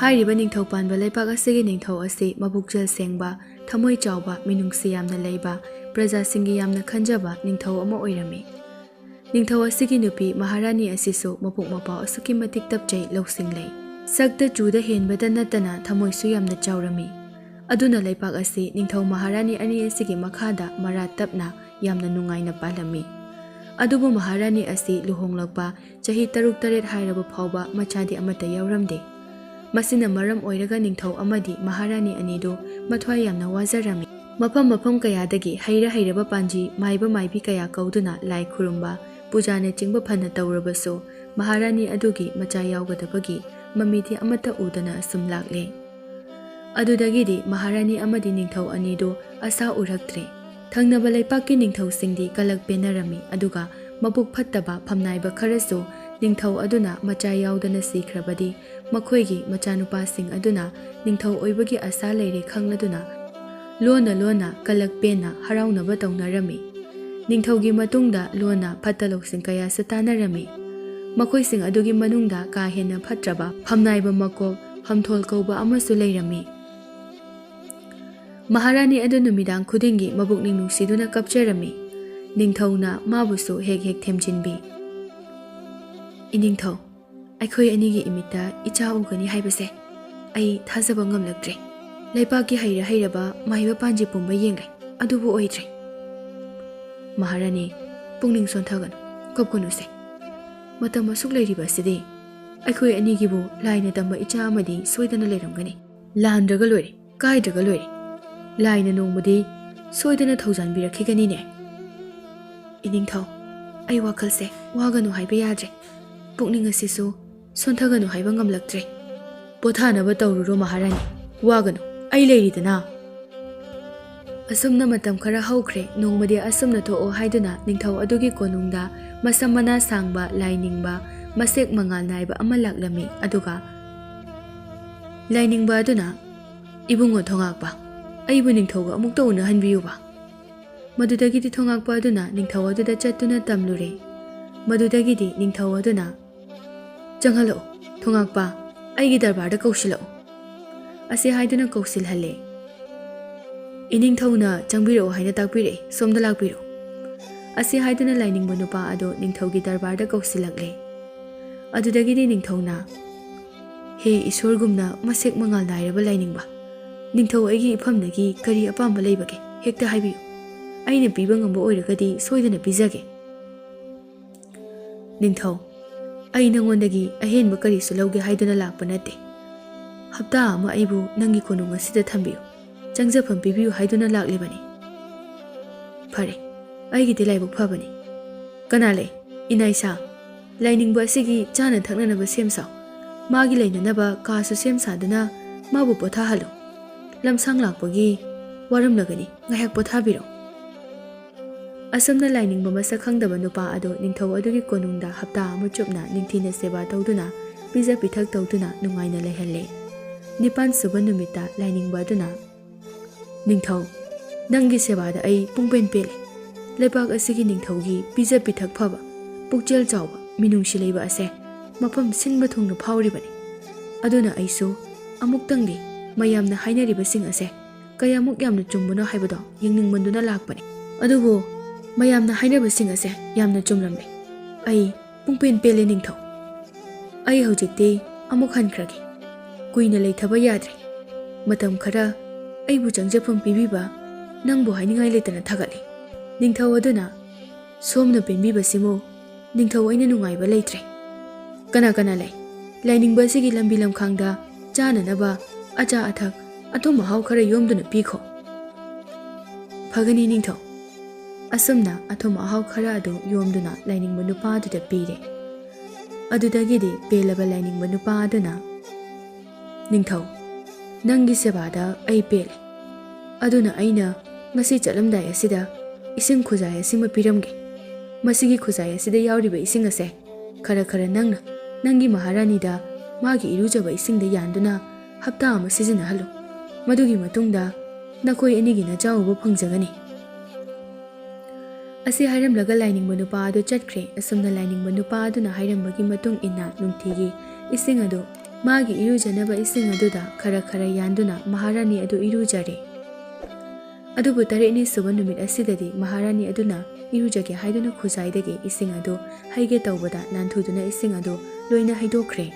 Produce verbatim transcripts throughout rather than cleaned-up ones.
ꯍꯥꯏꯔꯤꯕ ꯅꯤꯡꯊꯧ ꯄꯥꯟꯕ ꯂꯩꯄꯥꯛ ꯑꯁꯤꯒꯤ ꯅꯤꯡꯊꯧ ꯑꯁꯤ ꯃꯕꯨꯛꯆꯦꯜ ꯁꯦꯡꯕ, ꯊꯃꯣꯏ ꯆꯥꯎꯕ, ꯃꯤꯅꯨꯡꯁꯤ ꯌꯥꯝꯅ ꯂꯩꯕ, ꯄ꯭ꯔꯖꯥꯁꯤꯡꯒꯤ ꯌꯥꯝꯅ ꯈꯟꯖꯕ ꯅꯤꯡꯊꯧ ꯑꯃ ꯑꯣꯏꯔꯝꯃꯤ꯫ ꯅꯤꯡꯊꯧ ꯑꯁꯤꯒꯤ ꯅꯨꯄꯤ ꯃꯍꯥꯔꯥꯅꯤ ꯑꯁꯤꯁꯨ ꯃꯄꯨꯛ ꯃꯄꯥꯎ ꯑꯁꯨꯛꯀꯤ ꯃꯇꯤꯛ ꯇꯞꯆꯩ, ꯂꯧꯁꯤꯡ ꯂꯩ꯫ ꯁꯛꯇ ꯆꯨꯗ ꯍꯦꯟꯕꯇ ꯅꯠꯇꯅ ꯊꯃꯣꯏꯁꯨ ꯌꯥꯝꯅ ꯆꯥꯎꯔꯝꯃꯤ꯫ ꯑꯗꯨꯅ ꯂꯩꯄꯥꯛ ꯑꯁꯤ ꯅꯤꯡꯊꯧ ꯃꯍꯥꯔꯥꯅꯤ ꯑꯅꯤ ꯑꯁꯤꯒꯤ ꯃꯈꯥꯗ ꯃꯔꯥ ꯇꯞꯅ ꯌꯥꯝꯅ ꯅꯨꯡꯉꯥꯏꯅ ꯄꯥꯜꯂꯝꯃꯤ꯫ ꯑꯗꯨꯕꯨ ꯃꯍꯥꯔꯥꯅꯤ ꯑꯁꯤ ꯂꯨꯍꯣꯡꯂꯛꯄ ꯆꯍꯤ ꯇꯔꯨꯛ ꯇꯔꯦꯠ ꯍꯥꯏꯔꯕ ꯐꯥꯎꯕ ꯃꯆꯥꯗꯤ ꯑꯃꯠꯇ ꯌꯥꯎꯔꯝꯗꯦ꯫ ꯃꯁꯤꯅ ꯃꯔꯝ ꯑꯣꯏꯔꯒ ꯅꯤꯡꯊꯧ ꯑꯃꯗꯤ ꯃꯍꯥꯔꯥꯅꯤ ꯑꯅꯤꯗꯨ ꯃꯊ꯭ꯋꯥꯏ ꯌꯥꯝꯅ ꯋꯥꯖꯔꯝꯃꯤ꯫ ꯃꯐꯝ ꯃꯐꯝ ꯀꯌꯥꯗꯒꯤ ꯍꯩꯔ ꯍꯩꯔꯕ ꯄꯥꯟꯖꯤ, ꯃꯥꯏꯕ ꯃꯥꯏꯕꯤ ꯀꯌꯥ ꯀꯧꯗꯨꯅ ꯂꯥꯏ ꯈꯨꯔꯨꯝꯕ, ꯄꯨꯖꯥꯅꯆꯤꯡꯕ ꯐꯅ ꯇꯧꯔꯕꯁꯨ, ꯃꯍꯥꯔꯥꯅꯤ ꯑꯗꯨꯒꯤ ꯃꯆꯥ ꯌꯥꯎꯒꯗꯕꯒꯤ ꯃꯃꯤꯗꯤ ꯑꯃꯠꯇ ꯎꯗꯅ ꯑꯁꯨꯝ ꯂꯥꯛꯂꯦ꯫ ꯑꯗꯨꯗꯒꯤꯗꯤ ꯃꯍꯥꯔꯥꯅꯤ ꯑꯃꯗꯤ ꯅꯤꯡꯊꯧ ꯑꯅꯤꯗꯨ ꯑꯁꯥ ꯎꯔꯛꯇ꯭ꯔꯦ꯫ ꯊꯪꯅꯕ ꯂꯩꯄꯥꯛꯀꯤ ꯅꯤꯡꯊꯧꯁꯤꯡꯗꯤ ꯀꯂꯛ ꯄꯦꯟꯅꯔꯝꯃꯤ, ꯑꯗꯨꯒ ꯃꯕꯨꯛ ꯐꯠꯇꯕ ꯐꯝꯅꯥꯏꯕ ꯈꯔꯁꯨ ꯅꯤꯡꯊꯧ ꯑꯗꯨꯅ ꯃꯆꯥ ꯌꯥꯎꯗꯅ ꯁꯤꯈ꯭ꯔꯕꯗꯤ ꯃꯈꯣꯏꯒꯤ ꯃꯆꯥꯅꯨꯄꯥꯁꯤꯡ ꯑꯗꯨꯅ ꯅꯤꯡꯊꯧ ꯑꯣꯏꯕꯒꯤ ꯑꯁꯥ ꯂꯩꯔꯦ ꯈꯪꯂꯗꯨꯅ ꯂꯣꯟꯅ ꯂꯣꯟꯅ ꯀꯂꯛ ꯄꯦꯟꯅ ꯍꯔꯥꯎꯅꯕ ꯇꯧꯅꯔꯝꯃꯤ꯫ ꯅꯤꯡꯊꯧꯒꯤ ꯃꯇꯨꯡꯗ ꯂꯣꯟꯅ ꯐꯠꯇ ꯂꯧꯁꯤꯡ ꯀꯌꯥꯁꯨ ꯇꯥꯟꯅꯔꯝꯃꯤ꯫ ꯃꯈꯣꯏꯁꯤꯡ ꯑꯗꯨꯒꯤ ꯃꯅꯨꯡꯗ ꯀꯥ ꯍꯦꯟꯅ ꯐꯠꯇ꯭ꯔꯕ ꯐꯝꯅꯥꯏꯕ ꯃꯀꯣꯛ ꯍꯝꯊꯣꯜ ꯀꯧꯕ ꯑꯃꯁꯨ ꯂꯩꯔꯝꯃꯤ꯫ ꯃꯍꯥꯔꯥꯅꯤ ꯑꯗꯨ ꯅꯨꯃꯤꯗꯥꯡ ꯈꯨꯗꯤꯡꯒꯤ ꯃꯕꯨꯛꯅꯤꯡ ꯅꯨꯡꯁꯤꯗꯨꯅ ꯀꯞꯆꯔꯝꯃꯤ꯫ ꯅꯤꯡꯊꯧꯅ ꯃꯥꯕꯨꯁꯨ ꯍꯦꯛ ꯍꯦꯛ ꯊꯦꯝꯖꯤꯟꯕꯤ꯫ "ꯏꯅꯤꯡꯊꯧ, ꯑꯩꯈꯣꯏ ꯑꯅꯤꯒꯤ ꯏꯃꯤꯠꯇ ꯏꯆꯥ ꯎꯒꯅꯤ ꯍꯥꯏꯕꯁꯦ ꯑꯩ ꯊꯥꯖꯕ ꯉꯝꯂꯛꯇ꯭ꯔꯦ꯫ ꯂꯩꯄꯥꯛꯀꯤ ꯍꯩꯔ ꯍꯩꯔꯕ ꯃꯥꯏꯕ ꯄꯥꯟꯖꯤ ꯄꯨꯝꯕ ꯌꯦꯡꯂꯦ, ꯑꯗꯨꯕꯨ ꯑꯣꯏꯗ꯭ꯔꯦ꯫" "ꯃꯍꯥꯔꯥꯅꯤ, ꯄꯨꯛꯅꯤꯡ ꯁꯣꯟꯊꯒꯅꯨ, ꯀꯞꯀꯅꯨꯁꯦ꯫ ꯃꯇꯝ ꯑꯁꯨꯛ ꯂꯩꯔꯤꯕ ꯑꯁꯤꯗꯤ ꯑꯩꯈꯣꯏ ꯑꯅꯤꯒꯤꯕꯨ ꯂꯥꯏꯅ ꯇꯝꯕ ꯏꯆꯥ ꯑꯃꯗꯤ ꯁꯣꯏꯗꯅ ꯂꯩꯔꯝꯒꯅꯤ꯫ ꯂꯥꯟꯗ꯭ꯔꯒ ꯂꯣꯏꯔꯦ, ꯀꯥꯏꯗ꯭ꯔꯒ ꯂꯣꯏꯔꯦ꯫ ꯂꯥꯏꯅ ꯅꯣꯡꯃꯗꯤ ꯁꯣꯏꯗꯅ ꯊꯧꯖꯥꯟꯕꯤꯔꯛꯈꯤꯒꯅꯤꯅꯦ꯫" "ꯏꯅꯤꯡꯊꯧ, ꯑꯩ ꯋꯥꯈꯜꯁꯦ ꯋꯥꯒꯅꯨ ꯍꯥꯏꯕ ꯌꯥꯗ꯭ꯔꯦ꯫ ꯄꯨꯛꯅꯤꯡ ꯑꯁꯤꯁꯨ ꯁꯣꯟꯊꯒꯅꯨ ꯍꯥꯏꯕ ꯉꯝꯂꯛꯇ꯭ꯔꯦ꯫ ꯄꯣꯊꯥꯅꯕ ꯇꯧꯔꯨꯔꯣ ꯃꯍꯥꯔꯥꯅꯤ, ꯋꯥꯒꯅꯨ, ꯑꯩ ꯂꯩꯔꯤꯗꯅ꯫" ꯑꯁꯨꯝꯅ ꯃꯇꯝ ꯈꯔ ꯍꯧꯈ꯭ꯔꯦ꯫ ꯅꯣꯡꯃꯗꯤ ꯑꯁꯨꯝꯅ ꯊꯣꯛꯑꯣ ꯍꯥꯏꯗꯨꯅ ꯅꯤꯡꯊꯧ ꯑꯗꯨꯒꯤ ꯀꯣꯅꯨꯡꯗ ꯃꯁꯝ ꯃꯅꯥ ꯁꯥꯡꯕ ꯂꯥꯏꯅꯤꯡꯕ ꯃꯁꯦꯛ ꯃꯉꯥꯜ ꯅꯥꯏꯕ ꯑꯃ ꯂꯥꯛꯂꯝꯃꯤ꯫ ꯑꯗꯨꯒ ꯂꯥꯏꯅꯤꯡꯕ ꯑꯗꯨꯅ, "ꯏꯕꯨꯡꯉꯣ ꯊꯣꯉꯥꯛꯄ, ꯑꯩꯕꯨ ꯅꯤꯡꯊꯧꯒ ꯑꯃꯨꯛꯇ ꯎꯅꯍꯟꯕꯤꯌꯨꯕ꯫" ꯃꯗꯨꯗꯒꯤꯗꯤ ꯊꯣꯉꯥꯛꯄ ꯑꯗꯨꯅ ꯅꯤꯡꯊꯧ ꯑꯗꯨꯗ ꯆꯠꯇꯨꯅ ꯇꯝꯂꯨꯔꯦ꯫ ꯃꯗꯨꯗꯒꯤꯗꯤ ꯅꯤꯡꯊꯧ ꯑꯗꯨꯅ, "ꯆꯪꯍꯜꯂꯛꯎ, ꯊꯣꯉꯥꯛꯄ, "ꯑꯩꯒꯤ ꯗꯔꯕꯥꯔꯗ ꯀꯧꯁꯤꯜꯂꯛꯎ" ꯑꯁꯤ ꯍꯥꯏꯗꯨꯅ ꯀꯧꯁꯤꯜꯍꯜꯂꯦ꯫ "ꯏꯅꯤꯡꯊꯧꯅ ꯆꯪꯕꯤꯔꯛꯎ ꯍꯥꯏꯅ ꯇꯥꯛꯄꯤꯔꯛꯏ, ꯁꯣꯝꯗ ꯂꯥꯛꯄꯤꯔꯣ" ꯑꯁꯤ ꯍꯥꯏꯗꯨꯅ ꯂꯥꯏꯅꯤꯡꯕ ꯅꯨꯄꯥ ꯑꯗꯨ ꯅꯤꯡꯊꯧꯒꯤ ꯗꯔꯕꯥꯔꯗ ꯀꯧꯁꯤꯜꯂꯛꯂꯦ꯫ ꯑꯗꯨꯗꯒꯤꯗꯤ ꯅꯤꯡꯊꯧꯅ, "ꯍꯦ ꯏꯁꯣꯔꯒꯨꯝꯅ ꯃꯁꯦꯛ ꯃꯉꯥꯜ ꯅꯥꯏꯔꯕ ꯂꯥꯏꯅꯤꯡꯕ, ꯅꯤꯡꯊꯧ ꯑꯩꯒꯤ ꯏꯐꯝꯗꯒꯤ ꯀꯔꯤ ꯑꯄꯥꯝꯕ ꯂꯩꯕꯒꯦ? ꯍꯦꯛꯇ ꯍꯥꯏꯕꯤꯌꯨ꯫ ꯑꯩꯅ ꯄꯤꯕ ꯉꯝꯕ ꯑꯣꯏꯔꯒꯗꯤ ꯁꯣꯏꯗꯅ ꯄꯤꯖꯒꯦ"꯫ "ꯅꯤꯡꯊꯧ, ꯑꯩ ꯅꯉꯣꯟꯗꯒꯤ ꯑꯍꯦꯟꯕ ꯀꯔꯤꯁꯨ ꯂꯧꯒꯦ ꯍꯥꯏꯗꯨꯅ ꯂꯥꯛꯄ ꯅꯠꯇꯦ꯫ ꯍꯞꯇꯥ ꯑꯃ ꯑꯩꯕꯨ ꯅꯪꯒꯤ ꯀꯣꯅꯨꯡ ꯑꯁꯤꯗ ꯊꯝꯕꯤꯌꯨ, ꯆꯪꯖꯐꯝ ꯄꯤꯕꯤꯌꯨ ꯍꯥꯏꯗꯨꯅ ꯂꯥꯛꯂꯤꯕꯅꯤ"꯫ "ꯐꯔꯦ, ꯑꯩꯒꯤꯗꯤ ꯂꯥꯏꯕꯛ ꯐꯕꯅꯤ"꯫ "ꯀꯅꯥ ꯂꯩ? ꯏꯅꯥꯏꯁꯥ, ꯂꯥꯏꯅꯤꯡꯕ ꯑꯁꯤꯒꯤ ꯆꯥꯅ ꯊꯛꯅꯅꯕ ꯁꯦꯝ ꯁꯥꯎ꯫ ꯃꯥꯒꯤ ꯂꯩꯅꯅꯕ ꯀꯥꯁꯨ ꯁꯦꯝ ꯁꯥꯗꯨꯅ ꯃꯥꯕꯨ ꯄꯣꯊꯥꯍꯜꯂꯨ꯫ ꯂꯝꯁꯥꯡ ꯂꯥꯛꯄꯒꯤ ꯋꯥꯔꯝꯂꯒꯅꯤ, ꯉꯥꯏꯍꯥꯛ ꯄꯣꯊꯥꯕꯤꯔꯣ"꯫ ꯑꯁꯨꯝꯅ ꯂꯥꯏꯅꯤꯡꯕ ꯃꯁꯛ ꯈꯪꯗꯕ ꯅꯨꯄꯥ ꯑꯗꯨ ꯅꯤꯡꯊꯧ ꯑꯗꯨꯒꯤ ꯀꯣꯅꯨꯡꯗ ꯍꯞꯇꯥ ꯑꯃ ꯆꯨꯞꯅ ꯅꯤꯡꯊꯤꯅ ꯁꯦꯕꯥ ꯇꯧꯗꯨꯅ, ꯄꯤꯖ ꯄꯤꯊꯛ ꯇꯧꯗꯨꯅ ꯅꯨꯡꯉꯥꯏꯅ ꯂꯩꯍꯜꯂꯦ꯫ ꯅꯤꯄꯥꯟ ꯁꯨꯕ ꯅꯨꯃꯤꯠꯇ ꯂꯥꯏꯅꯤꯡꯕ ꯑꯗꯨꯅ, "ꯅꯤꯡꯊꯧ, ꯅꯪꯒꯤ ꯁꯦꯕꯥꯗ ꯑꯩ ꯄꯨꯡꯄꯦꯟ ꯄꯦꯜꯂꯦ꯫ ꯂꯩꯕꯥꯛ ꯑꯁꯤꯒꯤ ꯅꯤꯡꯊꯧꯒꯤ ꯄꯤꯖ ꯄꯤꯊꯛ ꯐꯕ, ꯄꯨꯛꯆꯦꯜ ꯆꯥꯎꯕ, ꯃꯤꯅꯨꯡꯁꯤ ꯂꯩꯕ ꯑꯁꯦ ꯃꯐꯝ ꯁꯤꯟꯕ ꯊꯨꯡꯅ ꯐꯥꯎꯔꯤꯕꯅꯤ꯫ ꯑꯗꯨꯅ ꯑꯩꯁꯨ ꯑꯃꯨꯛꯇꯪꯗꯤ ꯃꯌꯥꯝꯅ ꯍꯥꯏꯅꯔꯤꯕꯁꯤꯡ ꯑꯁꯦ ꯀꯌꯥꯃꯨꯛ ꯌꯥꯝꯅ ꯆꯨꯝꯕꯅꯣ ꯍꯥꯏꯕꯗꯣ ꯌꯦꯡꯅꯤꯡꯃꯟꯗꯨꯅ ꯂꯥꯛꯄꯅꯤ꯫ ꯑꯗꯨꯕꯨ ꯃꯌꯥꯝꯅ ꯍꯥꯏꯅꯕꯁꯤꯡ ꯑꯁꯦ ꯌꯥꯝꯅ ꯆꯨꯝꯂꯝꯃꯦ꯫ ꯑꯩ ꯄꯨꯡꯄꯦꯟ ꯄꯦꯜꯂꯦ ꯅꯤꯡꯊꯧ꯫ ꯑꯩ ꯍꯧꯖꯤꯛꯇꯤ ꯑꯃꯨꯛ ꯍꯟꯈ꯭ꯔꯒꯦ꯫ ꯀꯨꯏꯅ ꯂꯩꯊꯕ ꯌꯥꯗ꯭ꯔꯦ꯫ ꯃꯇꯝ ꯈꯔ ꯑꯩꯕꯨ ꯆꯪꯖꯐꯝ ꯄꯤꯕꯤꯕ ꯅꯪꯕꯨ ꯍꯥꯏꯅꯤꯡꯉꯥꯏ ꯂꯩꯇꯅ ꯊꯥꯒꯠꯂꯤ"꯫ ꯅꯤꯡꯊꯧ ꯑꯗꯨꯅ, "ꯁꯣꯝꯅ ꯄꯦꯟꯕꯤꯕꯁꯤꯃꯨ ꯅꯤꯡꯊꯧ ꯑꯩꯅ ꯅꯨꯡꯉꯥꯏꯕ ꯂꯩꯇ꯭ꯔꯦ꯫ ꯀꯅꯥ ꯀꯅꯥ ꯂꯩ? ꯂꯥꯏꯅꯤꯡꯕ ꯑꯁꯤꯒꯤ ꯂꯝꯕꯤ ꯂꯝꯈꯥꯡꯗ ꯆꯥꯅꯅꯕ ꯑꯆꯥ ꯑꯊꯛ, ꯑꯊꯨꯝ ꯑꯍꯥꯎ ꯈꯔ ꯌꯣꯝꯗꯨꯅ ꯄꯤꯈꯣ"꯫ "ꯐꯒꯅꯤ ꯅꯤꯡꯊꯧ"꯫ ꯑꯁꯨꯝꯅ ꯑꯊꯨꯝ ꯑꯍꯥꯎ ꯈꯔ ꯑꯗꯨ ꯌꯣꯝꯗꯨꯅ ꯂꯥꯏꯅꯤꯡꯕ ꯅꯨꯄꯥ ꯑꯗꯨꯗ ꯄꯤꯔꯦ꯫ ꯑꯗꯨꯗꯒꯤꯗꯤ ꯄꯦꯜꯂꯕ ꯂꯥꯏꯅꯤꯡꯕ ꯅꯨꯄꯥ ꯑꯗꯨꯅ, "ꯅꯤꯡꯊꯧ, ꯅꯪꯒꯤ ꯁꯦꯕꯥꯗ ꯑꯩ ꯄꯦꯜꯂꯦ꯫ ꯑꯗꯨꯅ ꯑꯩꯅ ꯉꯁꯤ ꯆꯠꯂꯝꯗꯥꯏ ꯑꯁꯤꯗ ꯏꯁꯤꯡ ꯈꯨꯖꯥꯏ ꯑꯁꯤꯃ ꯄꯤꯔꯝꯒꯦ꯫ ꯃꯁꯤꯒꯤ ꯈꯨꯖꯥꯏ ꯑꯁꯤꯗ ꯌꯥꯎꯔꯤꯕ ꯏꯁꯤꯡ ꯑꯁꯦ ꯈꯔ ꯈꯔ ꯅꯪꯅ ꯅꯪꯒꯤ ꯃꯍꯥꯔꯥꯅꯤꯗ ꯃꯥꯒꯤ ꯏꯔꯨꯖꯕ ꯏꯁꯤꯡꯗ ꯌꯥꯟꯗꯨꯅ ꯍꯞꯇꯥ ꯑꯃ ꯁꯤꯖꯤꯟꯅꯍꯜꯂꯨ꯫ ꯃꯗꯨꯒꯤ ꯃꯇꯨꯡꯗ ꯅꯈꯣꯏ ꯑꯅꯤꯒꯤ ꯅꯆꯥ ꯎꯕ ꯐꯪꯖꯒꯅꯤ"꯫ ꯑꯁꯤ ꯍꯥꯏꯔꯝꯂꯒ ꯂꯥꯏꯅꯤꯡꯕ ꯅꯨꯄꯥ ꯑꯗꯨ ꯆꯠꯈ꯭ꯔꯦ꯫ ꯑꯁꯨꯝꯅ ꯂꯥꯏꯅꯤꯡꯕ ꯅꯨꯄꯥ ꯑꯗꯨꯅ ꯍꯥꯏꯔꯝꯕꯒꯤ ꯃꯇꯨꯡ ꯏꯟꯅ ꯅꯨꯡꯇꯤꯒꯤ ꯏꯁꯤꯡ ꯑꯗꯨ ꯃꯥꯒꯤ ꯏꯔꯨꯖꯅꯕ ꯏꯁꯤꯡ ꯑꯗꯨꯗ ꯈꯔ ꯈꯔ ꯌꯥꯟꯗꯨꯅ ꯃꯍꯥꯔꯥꯅꯤ ꯑꯗꯨ ꯏꯔꯨꯖꯔꯦ꯫ ꯑꯗꯨꯕꯨ ꯇꯔꯦꯠꯅꯤ ꯁꯨꯕ ꯅꯨꯃꯤꯠ ꯑꯁꯤꯗꯗꯤ ꯃꯍꯥꯔꯥꯅꯤ ꯑꯗꯨꯅ ꯏꯔꯨꯖꯒꯦ ꯍꯥꯏꯗꯨꯅ ꯈꯨꯖꯥꯏꯗꯒꯤ ꯏꯁꯤꯡ ꯑꯗꯨ ꯍꯩꯒꯦ ꯇꯧꯕꯗ ꯅꯥꯟꯊꯨꯗꯨꯅ ꯏꯁꯤꯡ ꯑꯗꯨ ꯂꯣꯏꯅ ꯍꯩꯗꯣꯛꯈ꯭ꯔꯦ꯫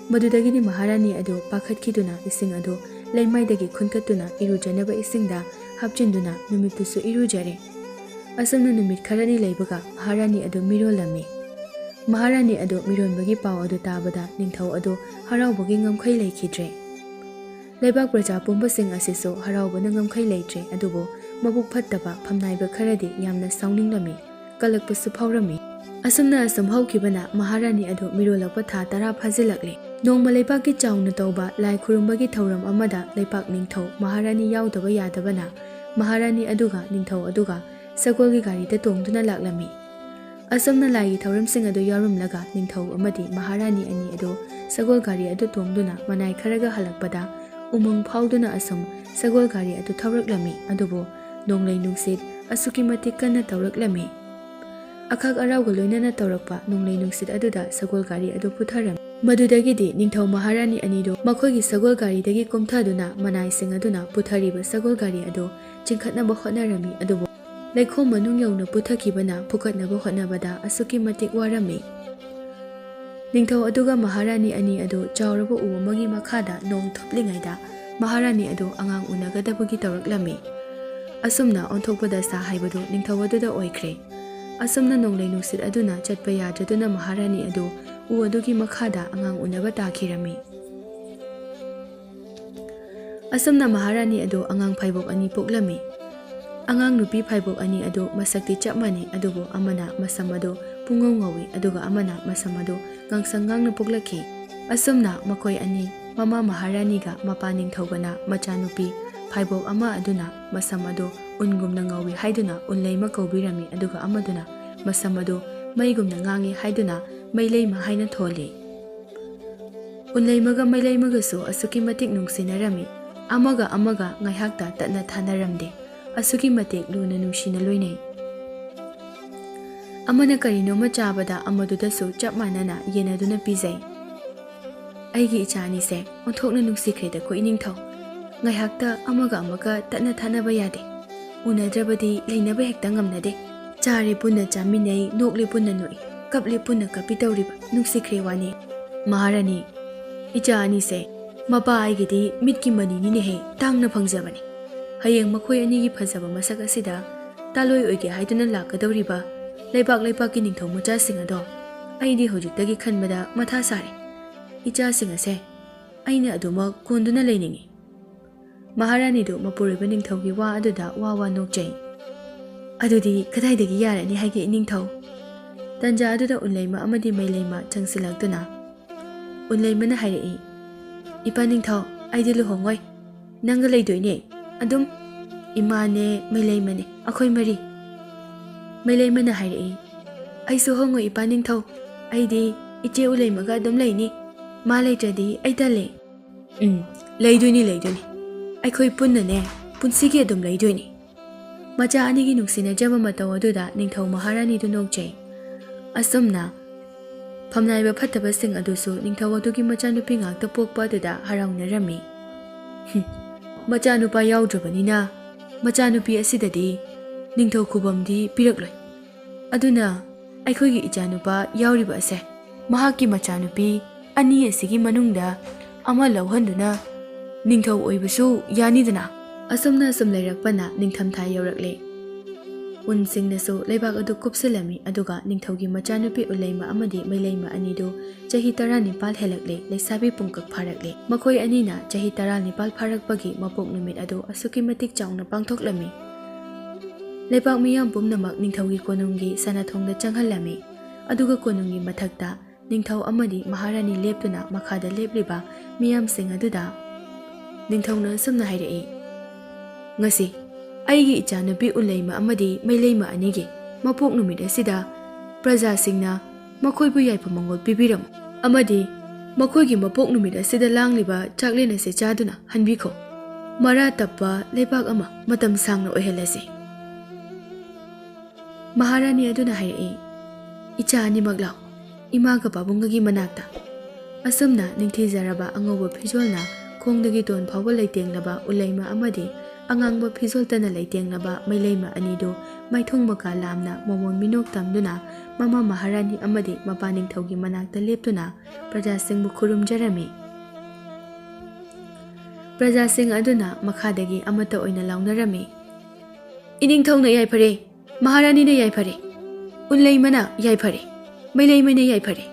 ꯃꯗꯨꯗꯒꯤꯗꯤ ꯃꯍꯥꯔꯥꯅꯤ ꯑꯗꯨ ꯄꯥꯈꯠꯈꯤꯗꯨꯅ ꯏꯁꯤꯡ ꯑꯗꯨ ꯂꯩꯃꯥꯏꯗꯒꯤ ꯈꯨꯟꯀꯠꯇꯨꯅ ꯏꯔꯨꯖꯅꯕ ꯏꯁꯤꯡꯗ ꯍꯥꯞꯆꯤꯟꯗꯨꯅ ꯅꯨꯃꯤꯠꯇꯨꯁꯨ ꯏꯔꯨꯖꯔꯦ꯫ ꯑꯁꯨꯝꯅ ꯅꯨꯃꯤꯠ ꯈꯔꯅꯤ ꯂꯩꯕꯒ ꯃꯍꯥꯔꯥꯅꯤ ꯑꯗꯨ ꯃꯤꯔꯣꯜꯂꯝꯃꯤ꯫ ꯃꯍꯥꯔꯥꯅꯤ ꯑꯗꯨ ꯃꯤꯔꯣꯟꯕꯒꯤ ꯄꯥꯎ ꯑꯗꯨ ꯇꯥꯕꯗ ꯅꯤꯡꯊꯧ ꯑꯗꯨ ꯍꯔꯥꯎꯕꯒꯤ ꯉꯝꯈꯩ ꯂꯩꯈꯤꯗ꯭ꯔꯦ꯫ ꯂꯩꯕꯥꯛ ꯄ꯭ꯔꯖꯥ ꯄꯨꯝꯕꯁꯤꯡ ꯑꯁꯤꯁꯨ ꯍꯔꯥꯎꯕꯅ ꯉꯝꯈꯩ ꯂꯩꯇ꯭ꯔꯦ, ꯑꯗꯨꯕꯨ ꯃꯕꯨꯛ ꯐꯠꯇꯕ ꯐꯝꯅꯥꯏꯕ ꯈꯔꯗꯤ ꯌꯥꯝꯅ ꯁꯥꯎꯅꯤꯡꯂꯝꯃꯤ, ꯀꯂꯛꯄꯁꯨ ꯐꯥꯎꯔꯝꯃꯤ꯫ ꯑꯁꯨꯝꯅ ꯑꯁꯨꯝ ꯍꯧꯈꯤꯕꯅ ꯃꯍꯥꯔꯥꯅꯤ ꯑꯗꯨ ꯃꯤꯔꯣꯜꯂꯛꯄ ꯊꯥ ꯇꯔꯥ ꯐꯥꯖꯤꯜꯂꯛꯂꯦ꯫ ꯅꯣꯡꯃ ꯂꯩꯕꯥꯛꯀꯤ ꯆꯥꯎꯅ ꯇꯧꯕ ꯂꯥꯏ ꯈꯨꯔꯨꯝꯕꯒꯤ ꯊꯧꯔꯝ ꯑꯃꯗ ꯂꯩꯄꯥꯛ ꯅꯤꯡꯊꯧ ꯃꯍꯥꯔꯥꯅꯤ ꯌꯥꯎꯗꯕ ꯌꯥꯗꯕꯅ ꯃꯍꯥꯔꯥꯅꯤ ꯑꯗꯨꯒ ꯅꯤꯡꯊꯧ ꯑꯗꯨꯒ ꯁꯒꯣꯜꯒꯤ ꯒꯥꯔꯤꯗ ꯇꯣꯡꯗꯨꯅ ꯂꯥꯛꯂꯝꯃꯤ꯫ ꯑꯁꯨꯝꯅ ꯂꯥꯏꯒꯤ ꯊꯧꯔꯝꯁꯤꯡ ꯑꯗꯨ ꯌꯥꯎꯔꯝꯂꯒ ꯅꯤꯡꯊꯧ ꯑꯃꯗꯤ ꯃꯍꯥꯔꯥꯅꯤ ꯑꯅꯤ ꯑꯗꯨ ꯁꯒꯣꯜ ꯒꯥꯔꯤ ꯑꯗꯨ ꯇꯣꯡꯗꯨꯅ ꯃꯅꯥꯏ ꯈꯔꯒ ꯍꯜꯂꯛꯄꯗ ꯎꯃꯪ ꯐꯥꯎꯗꯨꯅ ꯑꯁꯨꯝ ꯁꯒꯣꯜ ꯒꯥꯔꯤ ꯑꯗꯨ ꯊꯧꯔꯛꯂꯝꯃꯤ꯫ ꯑꯗꯨꯕꯨ ꯅꯣꯡꯂꯩ ꯅꯨꯡꯁꯤꯠ ꯑꯁꯨꯛꯀꯤ ꯃꯇꯤꯛ ꯀꯟꯅ ꯇꯧꯔꯛꯂꯝꯃꯤ꯫ ꯑꯈꯥꯛ ꯑꯔꯥꯎꯒ ꯂꯣꯏꯅꯅ ꯇꯧꯔꯛꯄ ꯅꯣꯡꯂꯩ ꯅꯨꯡꯁꯤꯠ ꯑꯗꯨꯗ ꯁꯒꯣꯜ ꯒꯥꯔꯤ ꯑꯗꯨ ꯄꯨꯊꯔꯝꯃꯤ꯫ ꯃꯗꯨꯗꯒꯤꯗꯤ ꯅꯤꯡꯊꯧ ꯃꯍꯥꯔꯥꯅꯤ ꯑꯅꯤꯗꯨ ꯃꯈꯣꯏꯒꯤ ꯁꯒꯣꯜ ꯒꯥꯔꯤꯗꯒꯤ ꯀꯨꯝꯊꯗꯨꯅ ꯃꯅꯥꯏꯁꯤꯡ ꯑꯗꯨꯅ ꯄꯨꯊꯔꯤꯕ ꯁꯒꯣꯜ ꯒꯥꯔꯤ ꯑꯗꯨ ꯆꯤꯡꯈꯠꯅꯕ ꯍꯣꯠꯅꯔꯝꯃꯤ꯫ ꯑꯗꯨꯕꯨ ꯂꯩꯈꯣꯝ ꯃꯅꯨꯡ ꯌꯧꯅ ꯄꯨꯊꯈꯤꯕꯅ ꯐꯨꯀꯠꯅꯕ ꯍꯣꯠꯅꯕꯗ ꯑꯁꯨꯛꯀꯤ ꯃꯇꯤꯛ ꯋꯥꯔꯝꯃꯤ꯫ ꯅꯤꯡꯊꯧ ꯑꯗꯨꯒ ꯃꯍꯥꯔꯥꯅꯤ ꯑꯅꯤ ꯑꯗꯨ ꯆꯥꯎꯔꯕ ꯎ ꯑꯃꯒꯤ ꯃꯈꯥꯗ ꯅꯣꯡ ꯊꯨꯞꯂꯤꯉꯩꯗ ꯃꯍꯥꯔꯥꯅꯤ ꯑꯗꯨ ꯑꯉꯥꯡ ꯎꯅꯒꯗꯕꯒꯤ ꯇꯧꯔꯛꯂꯝꯃꯤ꯫ ꯑꯁꯨꯝꯅ ꯑꯣꯟꯊꯣꯛꯄ ꯗꯁꯥ ꯍꯥꯏꯕꯗꯨ ꯅꯤꯡꯊꯧ ꯑꯗꯨꯗ ꯑꯣꯏꯈ꯭ꯔꯦ꯫ ꯑꯁꯨꯝꯅ ꯅꯣꯡꯂꯩ ꯅꯨꯡꯁꯤꯠ ꯑꯗꯨꯅ ꯆꯠꯄ ꯌꯥꯗ꯭ꯔꯗꯨꯅ ꯃꯍꯥꯔꯥꯅꯤ ꯑꯗꯨ ꯎ ꯑꯗꯨꯒꯤ ꯃꯈꯥꯗ ꯑꯉꯥꯡ ꯎꯅꯕ ꯇꯥꯈꯤꯔꯝꯃꯤ꯫ ꯑꯁꯨꯝꯅ ꯃꯍꯥꯔꯥꯅꯤ ꯑꯗꯨ ꯑꯉꯥꯡ ꯐꯥꯏꯕꯣꯛ ꯑꯅꯤ ꯄꯣꯛꯂꯝꯃꯤ꯫ ꯑꯉꯥꯡ ꯅꯨꯄꯤ ꯐꯥꯏꯕꯣꯛ ꯑꯅꯤ ꯑꯗꯨ ꯃꯁꯛꯇꯤ ꯆꯞ ꯃꯥꯟꯅꯩ, ꯑꯗꯨꯕꯨ ꯑꯃꯅ ꯃꯁꯝ ꯑꯗꯨ ꯄꯨꯡꯉꯧ ꯉꯧꯏ, ꯑꯗꯨꯒ ꯑꯃꯅ ꯃꯁꯝ ꯑꯗꯨ ꯉꯥꯡꯁꯪ ꯉꯥꯡꯅ ꯄꯣꯛꯂꯛꯈꯤ꯫ ꯑꯁꯨꯝꯅ ꯃꯈꯣꯏ ꯑꯅꯤ, ꯃꯃꯥ ꯃꯍꯥꯔꯥꯅꯤꯒ ꯃꯄꯥ ꯅꯤꯡꯊꯧꯒꯅ ꯃꯆꯥꯅꯨꯄꯤ ꯐꯥꯏꯕꯣꯛ ꯑꯃ ꯑꯗꯨꯅ ꯃꯁꯝ ꯑꯗꯨ ꯎꯟꯒꯨꯝꯅ ꯉꯧꯏ ꯍꯥꯏꯗꯨꯅ ꯎꯟꯂꯩꯃ ꯀꯧꯕꯤꯔꯝꯃꯤ, ꯑꯗꯨꯒ ꯑꯃꯗꯨꯅ ꯃꯁꯝ ꯑꯗꯨ ꯃꯩꯒꯨꯝꯅ ꯉꯥꯡꯏ ꯍꯥꯏꯗꯨꯅ ꯃꯩꯂꯩꯃ ꯍꯥꯏꯅ ꯊꯣꯜꯂꯤ꯫ ꯎꯟꯂꯩꯃꯒ ꯃꯩꯂꯩꯃꯒꯁꯨ ꯑꯁꯨꯛꯀꯤ ꯃꯇꯤꯛ ꯅꯨꯡꯁꯤꯅꯔꯝꯃꯤ꯫ ꯑꯃꯒ ꯑꯃꯒ ꯉꯥꯏꯍꯥꯛꯇ ꯇꯠꯅ ꯊꯥꯅꯔꯝꯗꯦ꯫ ꯑꯁꯨꯛꯀꯤ ꯃꯇꯤꯛ ꯂꯨꯅ ꯅꯨꯡꯁꯤꯅ ꯂꯣꯏꯅꯩ꯫ ꯑꯃꯅ ꯀꯔꯤꯅꯣꯃ ꯆꯥꯕꯗ ꯑꯃꯗꯨꯗꯁꯨ ꯆꯞ ꯃꯥꯟꯅꯅ ꯌꯦꯟꯅꯗꯨꯅ ꯄꯤꯖꯩ꯫ ꯑꯩꯒꯤ ꯏꯆꯥ ꯑꯅꯤꯁꯦ ꯑꯣꯟꯊꯣꯛꯅ ꯅꯨꯡꯁꯤꯈ꯭ꯔꯦꯗꯀꯣ ꯏꯅꯤꯡꯊꯧ꯫ ꯉꯥꯏꯍꯥꯛꯇ ꯑꯃꯒ ꯑꯃꯒ ꯇꯠꯅ ꯊꯥꯅꯕ ꯌꯥꯗꯦ꯫ ꯎꯅꯗ꯭ꯔꯕꯗꯤ ꯂꯩꯅꯕ ꯍꯦꯛꯇ ꯉꯝꯅꯗꯦ꯫ ꯆꯥꯔꯦ ꯄꯨꯟꯅ ꯆꯥꯃꯤꯟꯅꯩ, ꯅꯣꯛꯂꯦ ꯄꯨꯟꯅ ꯅꯣꯛꯏ, ꯀꯞꯂꯦ ꯄꯨꯟꯅ ꯀꯞꯄꯤ ꯇꯧꯔꯤꯕ ꯅꯨꯡꯁꯤꯈ꯭ꯔꯦ ꯋꯥꯅꯤ꯫ ꯃꯍꯥꯔꯥꯅꯤ, ꯏꯆꯥ ꯑꯅꯤꯁꯦ ꯃꯄꯥ ꯑꯩꯒꯤꯗꯤ ꯃꯤꯠꯀꯤ ꯃꯅꯤꯅꯤꯅꯦꯍꯦ, ꯇꯥꯡꯅ ꯐꯪꯖꯕꯅꯤ꯫ ꯍꯌꯦꯡ ꯃꯈꯣꯏ ꯑꯅꯤꯒꯤ ꯐꯖꯕ ꯃꯁꯛ ꯑꯁꯤꯗ ꯇꯥꯂꯣꯏ ꯑꯣꯏꯒꯦ ꯍꯥꯏꯗꯨꯅ ꯂꯥꯛꯀꯗꯧꯔꯤꯕ ꯂꯩꯕꯥꯛ ꯂꯩꯕꯥꯛꯀꯤ ꯅꯤꯡꯊꯧ ꯃꯆꯥꯁꯤꯡ ꯑꯗꯣ ꯑꯩꯗꯤ ꯍꯧꯖꯤꯛꯇꯒꯤ ꯈꯟꯕꯗ ꯃꯊꯥ ꯁꯥꯔꯦ꯫ ꯏꯆꯥꯁꯤꯡ ꯑꯁꯦ ꯑꯩꯅ ꯑꯗꯨꯃꯛ ꯀꯣꯟꯗꯨꯅ ꯂꯩꯅꯤꯡꯏ꯫ ꯃꯍꯥꯔꯥꯅꯤꯗꯨ ꯃꯄꯨꯔꯣꯏꯕ ꯅꯤꯡꯊꯧꯒꯤ ꯋꯥ ꯑꯗꯨꯗ ꯋꯥ ꯋꯥ ꯅꯣꯛꯆꯩ꯫ ꯑꯗꯨꯗꯤ ꯀꯗꯥꯏꯗꯒꯤ ꯌꯥꯔꯅꯤ ꯍꯥꯏꯒꯦ ꯏꯅꯤꯡꯊꯧ? ꯇꯟꯖꯥ ꯑꯗꯨꯗ ꯎꯟꯂꯩꯃ ꯑꯃꯗꯤ ꯃꯩꯂꯩꯃ ꯆꯪꯁꯤꯜꯂꯛꯇꯨꯅ ꯎꯟꯂꯩꯃꯅ ꯍꯥꯏꯔꯛꯏ, "ꯏꯄꯥ ꯅꯤꯡꯊꯧ, ꯑꯩꯗꯤ ꯂꯨꯍꯣꯡꯉꯣꯏ꯫ ꯅꯪꯒ ꯂꯩꯗꯣꯏꯅꯦ ꯑꯗꯨꯝ꯫ ꯏꯃꯥꯅꯦ, ꯃꯩꯂꯩꯃꯅꯦ, ꯑꯩꯈꯣꯏ ꯃꯔꯤ꯫" ꯃꯩꯂꯩꯃꯅ ꯍꯥꯏꯔꯛꯏ, "ꯑꯩꯁꯨ ꯍꯣꯡꯉꯣꯏ ꯏꯄꯥ ꯅꯤꯡꯊꯧ꯫ ꯑꯩꯗꯤ ꯏꯆꯦ ꯎꯟꯂꯩꯃꯒ ꯑꯗꯨꯝ ꯂꯩꯅꯤ꯫ ꯃꯥ ꯂꯩꯇ꯭ꯔꯗꯤ ꯑꯩ ꯇꯜꯂꯦ꯫" "ꯎꯝ, ꯂꯩꯗꯣꯏꯅꯤ, ꯂꯩꯗꯣꯏꯅꯤ꯫ ꯑꯩꯈꯣꯏ ꯄꯨꯟꯅꯅꯦ, ꯄꯨꯟꯁꯤꯒꯤ ꯑꯗꯨꯝ ꯂꯩꯗꯣꯏꯅꯤ꯫" ꯃꯆꯥ ꯑꯅꯤꯒꯤ ꯅꯨꯡꯁꯤꯅꯖꯕ ꯃꯇꯧ ꯑꯗꯨꯗ ꯅꯤꯡꯊꯧ ꯃꯍꯥꯔꯥꯅꯤꯗꯨ ꯅꯣꯛꯆꯩ꯫ ꯑꯁꯨꯝꯅ ꯐꯝꯅꯥꯏꯕ ꯐꯠꯇꯕꯁꯤꯡ ꯑꯗꯨꯁꯨ ꯅꯤꯡꯊꯧ ꯑꯗꯨꯒꯤ ꯃꯆꯥꯅꯨꯄꯤ ꯉꯥꯛꯇ ꯄꯣꯛꯄ ꯑꯗꯨꯗ ꯍꯔꯥꯎꯅꯔꯝꯃꯤ꯫ "ꯍꯨꯝ, ꯃꯆꯥꯅꯨꯄꯥ ꯌꯥꯎꯗ꯭ꯔꯕꯅꯤꯅ ꯃꯆꯥꯅꯨꯄꯤ ꯑꯁꯤꯗꯗꯤ ꯅꯤꯡꯊꯧ ꯈꯨꯕꯝꯗꯤ ꯄꯤꯔꯛꯂꯣꯏ꯫ ꯑꯗꯨꯅ ꯑꯩꯈꯣꯏꯒꯤ ꯏꯆꯥꯅꯨꯄꯥ ꯌꯥꯎꯔꯤꯕ ꯑꯁꯦ, ꯃꯍꯥꯛꯀꯤ ꯃꯆꯥꯅꯨꯄꯤ ꯑꯅꯤ ꯑꯁꯤꯒꯤ ꯃꯅꯨꯡꯗ ꯑꯃ ꯂꯧꯍꯟꯗꯨꯅ ꯅꯤꯡꯊꯧ ꯑꯣꯏꯕꯁꯨ ꯌꯥꯅꯤꯗꯅ꯫" ꯑꯁꯨꯝꯅ ꯑꯁꯨꯝ ꯂꯩꯔꯛꯄꯅ ꯅꯤꯡꯊꯝꯊꯥ ꯌꯧꯔꯛꯂꯦ꯫ ꯎꯟꯁꯤꯡꯅꯁꯨ ꯂꯩꯕꯥꯛ ꯑꯗꯨ ꯀꯨꯞꯁꯤꯜꯂꯝꯃꯤ, ꯑꯗꯨꯒ ꯅꯤꯡꯊꯧꯒꯤ ꯃꯆꯥꯅꯨꯄꯤ ꯎꯟꯂꯩꯃ ꯑꯃꯗꯤ ꯃꯩꯂꯩꯃ ꯑꯅꯤꯗꯨ ꯆꯍꯤ ꯇꯔꯥꯅꯤꯄꯥꯜ ꯍꯦꯜꯂꯛꯂꯦ, ꯂꯩꯁꯥꯕꯤ ꯄꯨꯡꯀꯛ ꯐꯥꯔꯛꯂꯦ꯫ ꯃꯈꯣꯏ ꯑꯅꯤꯅ ꯆꯍꯤ ꯇꯔꯥꯅꯤꯄꯥꯜ ꯐꯥꯔꯛꯄꯒꯤ ꯃꯄꯣꯛ ꯅꯨꯃꯤꯠ ꯑꯗꯨ ꯑꯁꯨꯛꯀꯤ ꯃꯇꯤꯛ ꯆꯥꯎꯅ ꯄꯥꯡꯊꯣꯛꯂꯝꯃꯤ꯫ ꯂꯩꯕꯥꯛ ꯃꯤꯌꯥꯝ ꯄꯨꯝꯅꯃꯛ ꯅꯤꯡꯊꯧꯒꯤ ꯀꯣꯅꯨꯡꯒꯤ ꯁꯅꯥꯊꯣꯡꯗ ꯆꯪꯍꯜꯂꯝꯃꯤ, ꯑꯗꯨꯒ ꯀꯣꯅꯨꯡꯒꯤ ꯃꯊꯛꯇ ꯅꯤꯡꯊꯧ ꯑꯃꯗꯤ ꯃꯍꯥꯔꯥꯅꯤ ꯂꯦꯞꯇꯨꯅ ꯃꯈꯥꯗ ꯂꯦꯞꯂꯤꯕ ꯃꯤꯌꯥꯝꯁꯤꯡ ꯑꯗꯨꯗ ꯅꯤꯡꯊꯧꯅ ꯑꯁꯨꯝꯅ ꯍꯥꯏꯔꯛꯏ, "ꯉꯁꯤ ꯑꯩꯒꯤ ꯏꯆꯥꯅꯨꯄꯤ ꯎꯟꯂꯩꯃ ꯑꯃꯗꯤ ꯃꯩꯂꯩꯃ ꯑꯅꯤꯒꯤ ꯃꯄꯣꯛ ꯅꯨꯃꯤꯠ ꯑꯁꯤꯗ ꯄ꯭ꯔꯖꯥꯁꯤꯡꯅ ꯃꯈꯣꯏꯕꯨ ꯌꯥꯏꯐ ꯃꯪꯒꯣꯜ ꯄꯤꯕꯤꯔꯝꯃꯨ ꯑꯃꯗꯤ ꯃꯈꯣꯏꯒꯤ ꯃꯄꯣꯛ ꯅꯨꯃꯤꯠ ꯑꯁꯤꯗ ꯂꯥꯡꯂꯤꯕ ꯆꯥꯛꯂꯦꯟ ꯑꯁꯤ ꯆꯥꯗꯨꯅ ꯍꯟꯕꯤꯈꯣ꯫ ꯃꯔꯥ ꯇꯞꯄ ꯂꯩꯕꯥꯛ ꯑꯃ ꯃꯇꯝ ꯁꯥꯡꯅ ꯑꯣꯏꯍꯜꯂꯁꯤ꯫" ꯃꯍꯥꯔꯥꯅꯤ ꯑꯗꯨꯅ ꯍꯥꯏꯔꯛꯏ, "ꯏꯆꯥ ꯑꯅꯤꯃꯛ ꯂꯥꯛꯎ, ꯏꯃꯥꯒ ꯄꯥꯕꯨꯡꯒꯒꯤ ꯃꯅꯥꯛꯇ꯫ ꯑꯁꯨꯝꯅ ꯅꯤꯡꯊꯤꯖꯔꯕ ꯑꯉꯧꯕ ꯐꯤꯖꯣꯜꯅ ꯈꯣꯡꯗꯒꯤ ꯇꯣꯟ ꯐꯥꯎꯕ ꯂꯩꯇꯦꯡꯂꯕ ꯎꯂꯩꯃ ꯑꯃꯗꯤ ꯑꯉꯥꯡꯕ ꯐꯤꯖꯣꯜꯇꯅ ꯂꯩꯇꯦꯡꯂꯕ ꯃꯩꯂꯩꯃ ꯑꯅꯤꯗꯨ ꯃꯥꯏꯊꯣꯡ ꯃꯀꯥ ꯂꯥꯝꯅ ꯃꯣꯃꯣꯟ ꯃꯤꯅꯣꯛ ꯇꯝꯗꯨꯅ ꯃꯃꯥ ꯃꯍꯥꯔꯥꯅꯤ ꯑꯃꯗꯤ ꯃꯄꯥ ꯅꯤꯡꯊꯧꯒꯤ ꯃꯅꯥꯛꯇ ꯂꯦꯞꯇꯨꯅ ꯄ꯭ꯔꯖꯥꯁꯤꯡꯕꯨ ꯈꯨꯔꯨꯝꯖꯔꯝꯃꯤ꯫ ꯄ꯭ꯔꯖꯥꯁꯤꯡ ꯑꯗꯨꯅ ꯃꯈꯥꯗꯒꯤ ꯑꯃꯠꯇ ꯑꯣꯏꯅ ꯂꯥꯎꯅꯔꯝꯃꯤ, "ꯏꯅꯤꯡꯊꯧꯅ ꯌꯥꯏꯐꯔꯦ, ꯃꯍꯥꯔꯥꯅꯤꯅ ꯌꯥꯏꯐꯔꯦ, ꯎꯟꯂꯩꯃꯅ ꯌꯥꯏꯐꯔꯦ, ꯃꯩꯂꯩꯃꯅ ꯌꯥꯏꯐꯔꯦ꯫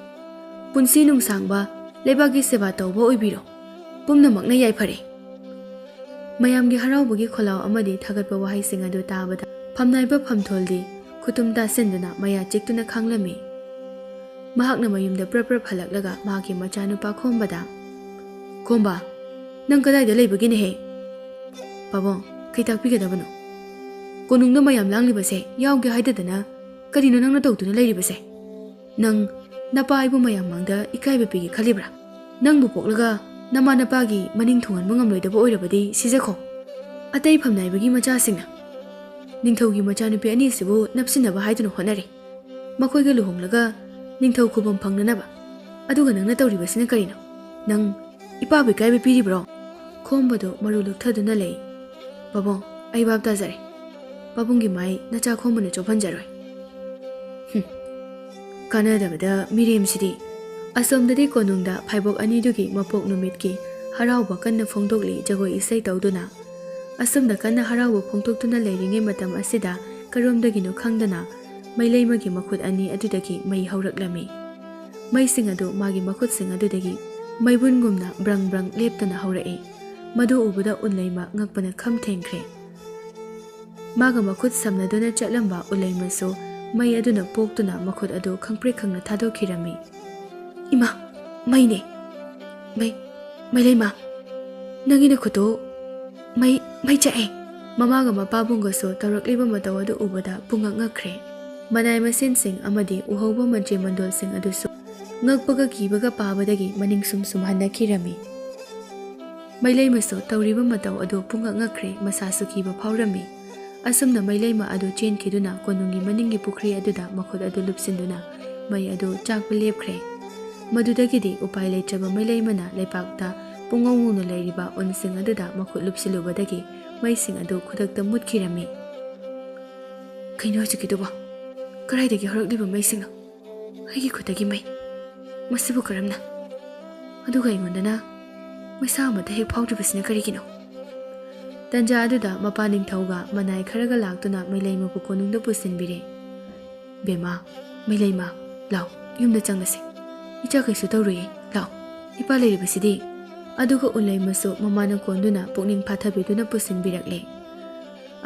ꯄꯨꯟꯁꯤ ꯅꯨꯡꯁꯥꯡꯕ, ꯂꯩꯕꯥꯛꯀꯤ ꯁꯦꯕꯥ ꯇꯧꯕ ꯑꯣꯏꯕꯤꯔꯣ꯫ ꯄꯨꯝꯅꯃꯛꯅ ꯌꯥꯏꯐꯔꯦ꯫" ꯃꯌꯥꯝꯒꯤ ꯍꯔꯥꯎꯕꯒꯤ ꯈꯣꯜꯂꯥꯎ ꯑꯃꯗꯤ ꯊꯥꯒꯠꯄ ꯋꯥꯍꯩꯁꯤꯡ ꯑꯗꯨ ꯇꯥꯕꯗ ꯐꯝꯅꯥꯏꯕ ꯐꯝꯊꯣꯜꯗꯤ ꯈꯨꯇꯨꯝ ꯇꯥꯁꯤꯟꯗꯨꯅ ꯃꯌꯥ ꯆꯤꯛꯇꯨꯅ ꯈꯥꯡꯂꯝꯃꯤ꯫ ꯃꯍꯥꯛꯅ ꯃꯌꯨꯝꯗ ꯄ꯭ꯔꯞ ꯄ꯭ꯔꯞ ꯍꯜꯂꯛꯂꯒ ꯃꯍꯥꯛꯀꯤ ꯃꯆꯥꯅꯨꯄꯥ ꯈꯣꯝꯕꯗ, "ꯈꯣꯝꯕ, ꯅꯪ ꯀꯗꯥꯏꯗ ꯂꯩꯕꯒꯤꯅꯦꯍꯦ?" "ꯄꯥꯕꯨꯡ, ꯀꯩ ꯇꯥꯛꯄꯤꯒꯗꯕꯅꯣ? ꯀꯣꯅꯨꯡꯗ ꯃꯌꯥꯝ ꯂꯥꯡꯂꯤꯕꯁꯦ ꯌꯥꯎꯒꯦ ꯍꯥꯏꯗꯗꯅ ꯀꯔꯤꯅꯣ ꯅꯪꯅ ꯇꯧꯗꯨꯅ ꯂꯩꯔꯤꯕꯁꯦ? ꯅꯪ ꯅꯄꯥ ꯑꯩꯕꯨ ꯃꯌꯥꯝ ꯃꯥꯡꯗ ꯏꯀꯥꯏꯕ ꯄꯤꯒꯦ ꯈꯜꯂꯤꯕ꯭ꯔꯥ? ꯅꯪꯕꯨ ꯄꯣꯛꯂꯒ ꯅꯃꯥ ꯅꯄꯥꯒꯤ ꯃꯅꯤꯡ ꯊꯨꯡꯍꯟꯕ ꯉꯝꯂꯣꯏꯗꯕ ꯑꯣꯏꯔꯕꯗꯤ ꯁꯤꯖꯈꯣ꯫ ꯑꯇꯩ ꯐꯝꯅꯥꯏꯕꯒꯤ ꯃꯆꯥꯁꯤꯡꯅ ꯅꯤꯡꯊꯧꯒꯤ ꯃꯆꯥꯅꯨꯄꯤ ꯑꯅꯤꯁꯤꯕꯨ ꯅꯞꯁꯤꯟꯅꯕ ꯍꯥꯏꯗꯨꯅ ꯍꯣꯠꯅꯔꯤ꯫ ꯃꯈꯣꯏꯒ ꯂꯨꯍꯣꯡꯂꯒ ꯅꯤꯡꯊꯧ ꯈꯨꯕꯝ ꯐꯪꯅꯅꯕ꯫ ꯑꯗꯨꯒ ꯅꯪꯅ ꯇꯧꯔꯤꯕꯁꯤꯅ ꯀꯔꯤꯅꯣ? ꯅꯪ ꯏꯄꯥꯕꯨ ꯏꯀꯥꯏꯕ ꯄꯤꯔꯤꯕ꯭ꯔꯣ?" ꯈꯣꯝꯕꯗꯨ ꯃꯔꯨ ꯂꯨꯛꯊꯗꯨꯅ ꯂꯩ꯫ "ꯄꯥꯕꯨꯡ, ꯑꯩ ꯚꯥꯞ ꯇꯥꯖꯔꯦ꯫ ꯄꯥꯕꯨꯡꯒꯤ ꯃꯥꯏ ꯅꯆꯥ ꯈꯣꯝꯕꯅ ꯆꯣꯞꯍꯟꯖꯔꯣꯏ꯫" ꯍꯨꯝ, ꯀꯥꯟꯅꯗꯕꯗ ꯃꯤꯔꯦꯝꯁꯤꯗꯤ꯫ ꯑꯁꯣꯝꯗꯗꯤ ꯀꯣꯅꯨꯡꯗ ꯐꯥꯏꯕꯣꯛ ꯑꯅꯤꯗꯨꯒꯤ ꯃꯄꯣꯛ ꯅꯨꯃꯤꯠꯀꯤ ꯍꯔꯥꯎꯕ ꯀꯟꯅ ꯐꯣꯡꯗꯣꯛꯂꯤ, ꯖꯒꯣꯏ ꯏꯁꯩ ꯇꯧꯗꯨꯅ꯫ ꯑꯁꯨꯝꯅ ꯀꯟꯅ ꯍꯔꯥꯎꯕ ꯐꯣꯡꯗꯣꯛꯇꯨꯅ ꯂꯩꯔꯤꯉꯩ ꯃꯇꯝ ꯑꯁꯤꯗ ꯀꯔꯣꯝꯗꯒꯤꯅꯣ ꯈꯪꯗꯅ ꯃꯩꯂꯩꯃꯒꯤ ꯃꯈꯨꯠ ꯑꯅꯤ ꯑꯗꯨꯗꯒꯤ ꯃꯩ ꯍꯧꯔꯛꯂꯝꯃꯤ꯫ ꯃꯩꯁꯤꯡ ꯑꯗꯨ ꯃꯥꯒꯤ ꯃꯈꯨꯠꯁꯤꯡ ꯑꯗꯨꯗꯒꯤ ꯃꯩꯕꯨꯟꯒꯨꯝꯅ ꯕ꯭ꯔꯪ ꯕ꯭ꯔꯪ ꯂꯦꯞꯇꯅ ꯍꯧꯔꯛꯏ꯫ ꯃꯗꯨ ꯎꯕꯗ ꯎꯟꯂꯩꯃ ꯉꯛꯄꯅ ꯈꯝ ꯊꯦꯡꯈ꯭ꯔꯦ꯫ ꯃꯥꯒ ꯃꯈꯨꯠ ꯁꯝꯅꯗꯨꯅ ꯆꯠꯂꯝꯕ ꯎꯟꯂꯩꯃꯁꯨ ꯃꯩ ꯑꯗꯨꯅ ꯄꯣꯛꯇꯨꯅ ꯃꯈꯨꯠ ꯑꯗꯨ ꯈꯪꯄ꯭ꯔꯦꯛ ꯈꯪꯅ ꯊꯥꯗꯣꯛꯈꯤꯔꯝꯃꯤ꯫ "ꯏꯃꯥ, ꯃꯩꯅꯦ! ꯃꯩ, ꯃꯩꯂꯩꯃ, ꯅꯪꯒꯤ ꯅꯈꯨꯠꯇꯣ ꯃꯩ, ꯃꯩ ꯆꯥꯛꯑꯦ!" ꯃꯃꯥꯒ ꯃꯄꯥꯕꯨꯡꯒꯁꯨ ꯇꯧꯔꯛꯂꯤꯕ ꯃꯇꯧ ꯑꯗꯨ ꯎꯕꯗ ꯄꯨꯡꯉꯛ ꯉꯛꯈ꯭ꯔꯦ꯫ ꯃꯅꯥꯏ ꯃꯁꯤꯟꯁꯤꯡ ꯑꯃꯗꯤ ꯎꯍꯧꯕ ꯃꯟꯇ꯭ꯔꯤ ꯃꯟꯗꯣꯜꯁꯤꯡ ꯑꯗꯨꯁꯨ ꯉꯛꯄꯒ ꯀꯤꯕꯒ ꯄꯥꯕꯗꯒꯤ ꯃꯅꯤꯡ ꯁꯨꯝ ꯁꯨꯝ ꯍꯟꯅꯈꯤꯔꯝꯃꯤ꯫ ꯃꯩꯂꯩꯃꯁꯨ ꯇꯧꯔꯤꯕ ꯃꯇꯧ ꯑꯗꯨ ꯄꯨꯡꯉꯛ ꯉꯛꯈ꯭ꯔꯦ, ꯃꯁꯥꯁꯨ ꯀꯤꯕ ꯐꯥꯎꯔꯝꯃꯤ꯫ ꯑꯁꯨꯝꯅ ꯃꯩꯂꯩꯃ ꯑꯗꯨ ꯆꯦꯟꯈꯤꯗꯨꯅ ꯀꯣꯅꯨꯡꯒꯤ ꯃꯅꯤꯡꯒꯤ ꯄꯨꯈ꯭ꯔꯤ ꯑꯗꯨꯗ ꯃꯈꯨꯠ ꯑꯗꯨ ꯂꯨꯞꯁꯤꯟꯗꯨꯅ ꯃꯩ ꯑꯗꯨ ꯆꯥꯛꯄ ꯂꯦꯞꯈ꯭ꯔꯦ꯫ ꯃꯗꯨꯗꯒꯤꯗꯤ ꯎꯄꯥꯏ ꯂꯩꯇ꯭ꯔꯕ ꯃꯩꯂꯩꯃꯅ ꯂꯩꯄꯥꯛꯇ ꯄꯨꯡꯉꯧ ꯉꯧꯅ ꯂꯩꯔꯤꯕ ꯎꯟꯁꯤꯡ ꯑꯗꯨꯗ ꯃꯈꯨꯠ ꯂꯨꯞꯁꯤꯜꯂꯨꯕꯗꯒꯤ ꯃꯩꯁꯤꯡ ꯑꯗꯨ ꯈꯨꯗꯛꯇ ꯃꯨꯠꯈꯤꯔꯝꯃꯤ꯫ "ꯀꯩꯅꯣ ꯍꯧꯖꯤꯛꯀꯤꯗꯨꯕꯣ? ꯀꯗꯥꯏꯗꯒꯤ ꯍꯧꯔꯛꯂꯤꯕ ꯃꯩꯁꯤꯡꯅꯣ? ꯑꯩꯒꯤ ꯈꯨꯠꯇꯒꯤ ꯃꯩ? ꯃꯁꯤꯕꯨ ꯀꯔꯝꯅ? ꯑꯗꯨꯒ ꯑꯩꯉꯣꯟꯗꯅ ꯃꯩꯁꯥ ꯑꯃꯠꯇ ꯍꯦꯛ ꯐꯥꯎꯗ꯭ꯔꯤꯕꯁꯤꯅ ꯀꯔꯤꯒꯤꯅꯣ?" ꯇꯟꯖꯥ ꯑꯗꯨꯗ ꯃꯄꯥ ꯅꯤꯡꯊꯧꯒ ꯃꯅꯥꯏ ꯈꯔꯒ ꯂꯥꯛꯇꯨꯅ ꯃꯩꯂꯩꯃꯕꯨ ꯀꯣꯅꯨꯡꯗ ꯄꯨꯁꯤꯟꯕꯤꯔꯦ꯫ "ꯕꯦꯝꯃ, ꯃꯩꯂꯩꯃ, ꯂꯥꯎ, ꯌꯨꯝꯗ ꯆꯪꯂꯁꯤ꯫ ꯏꯆꯥ ꯀꯩꯁꯨ ꯇꯧꯔꯣꯏꯌꯦ, ꯂꯥꯎ, ꯏꯄꯥ ꯂꯩꯔꯤꯕꯁꯤꯗꯤ"꯫ ꯑꯗꯨꯒ ꯎꯟꯂꯩꯃꯁꯨ ꯃꯃꯥꯅ ꯀꯣꯟꯗꯨꯅ ꯄꯨꯛꯅꯤꯡ ꯐꯥꯊꯕꯤꯗꯨꯅ ꯄꯨꯁꯤꯟꯕꯤꯔꯛꯂꯦ꯫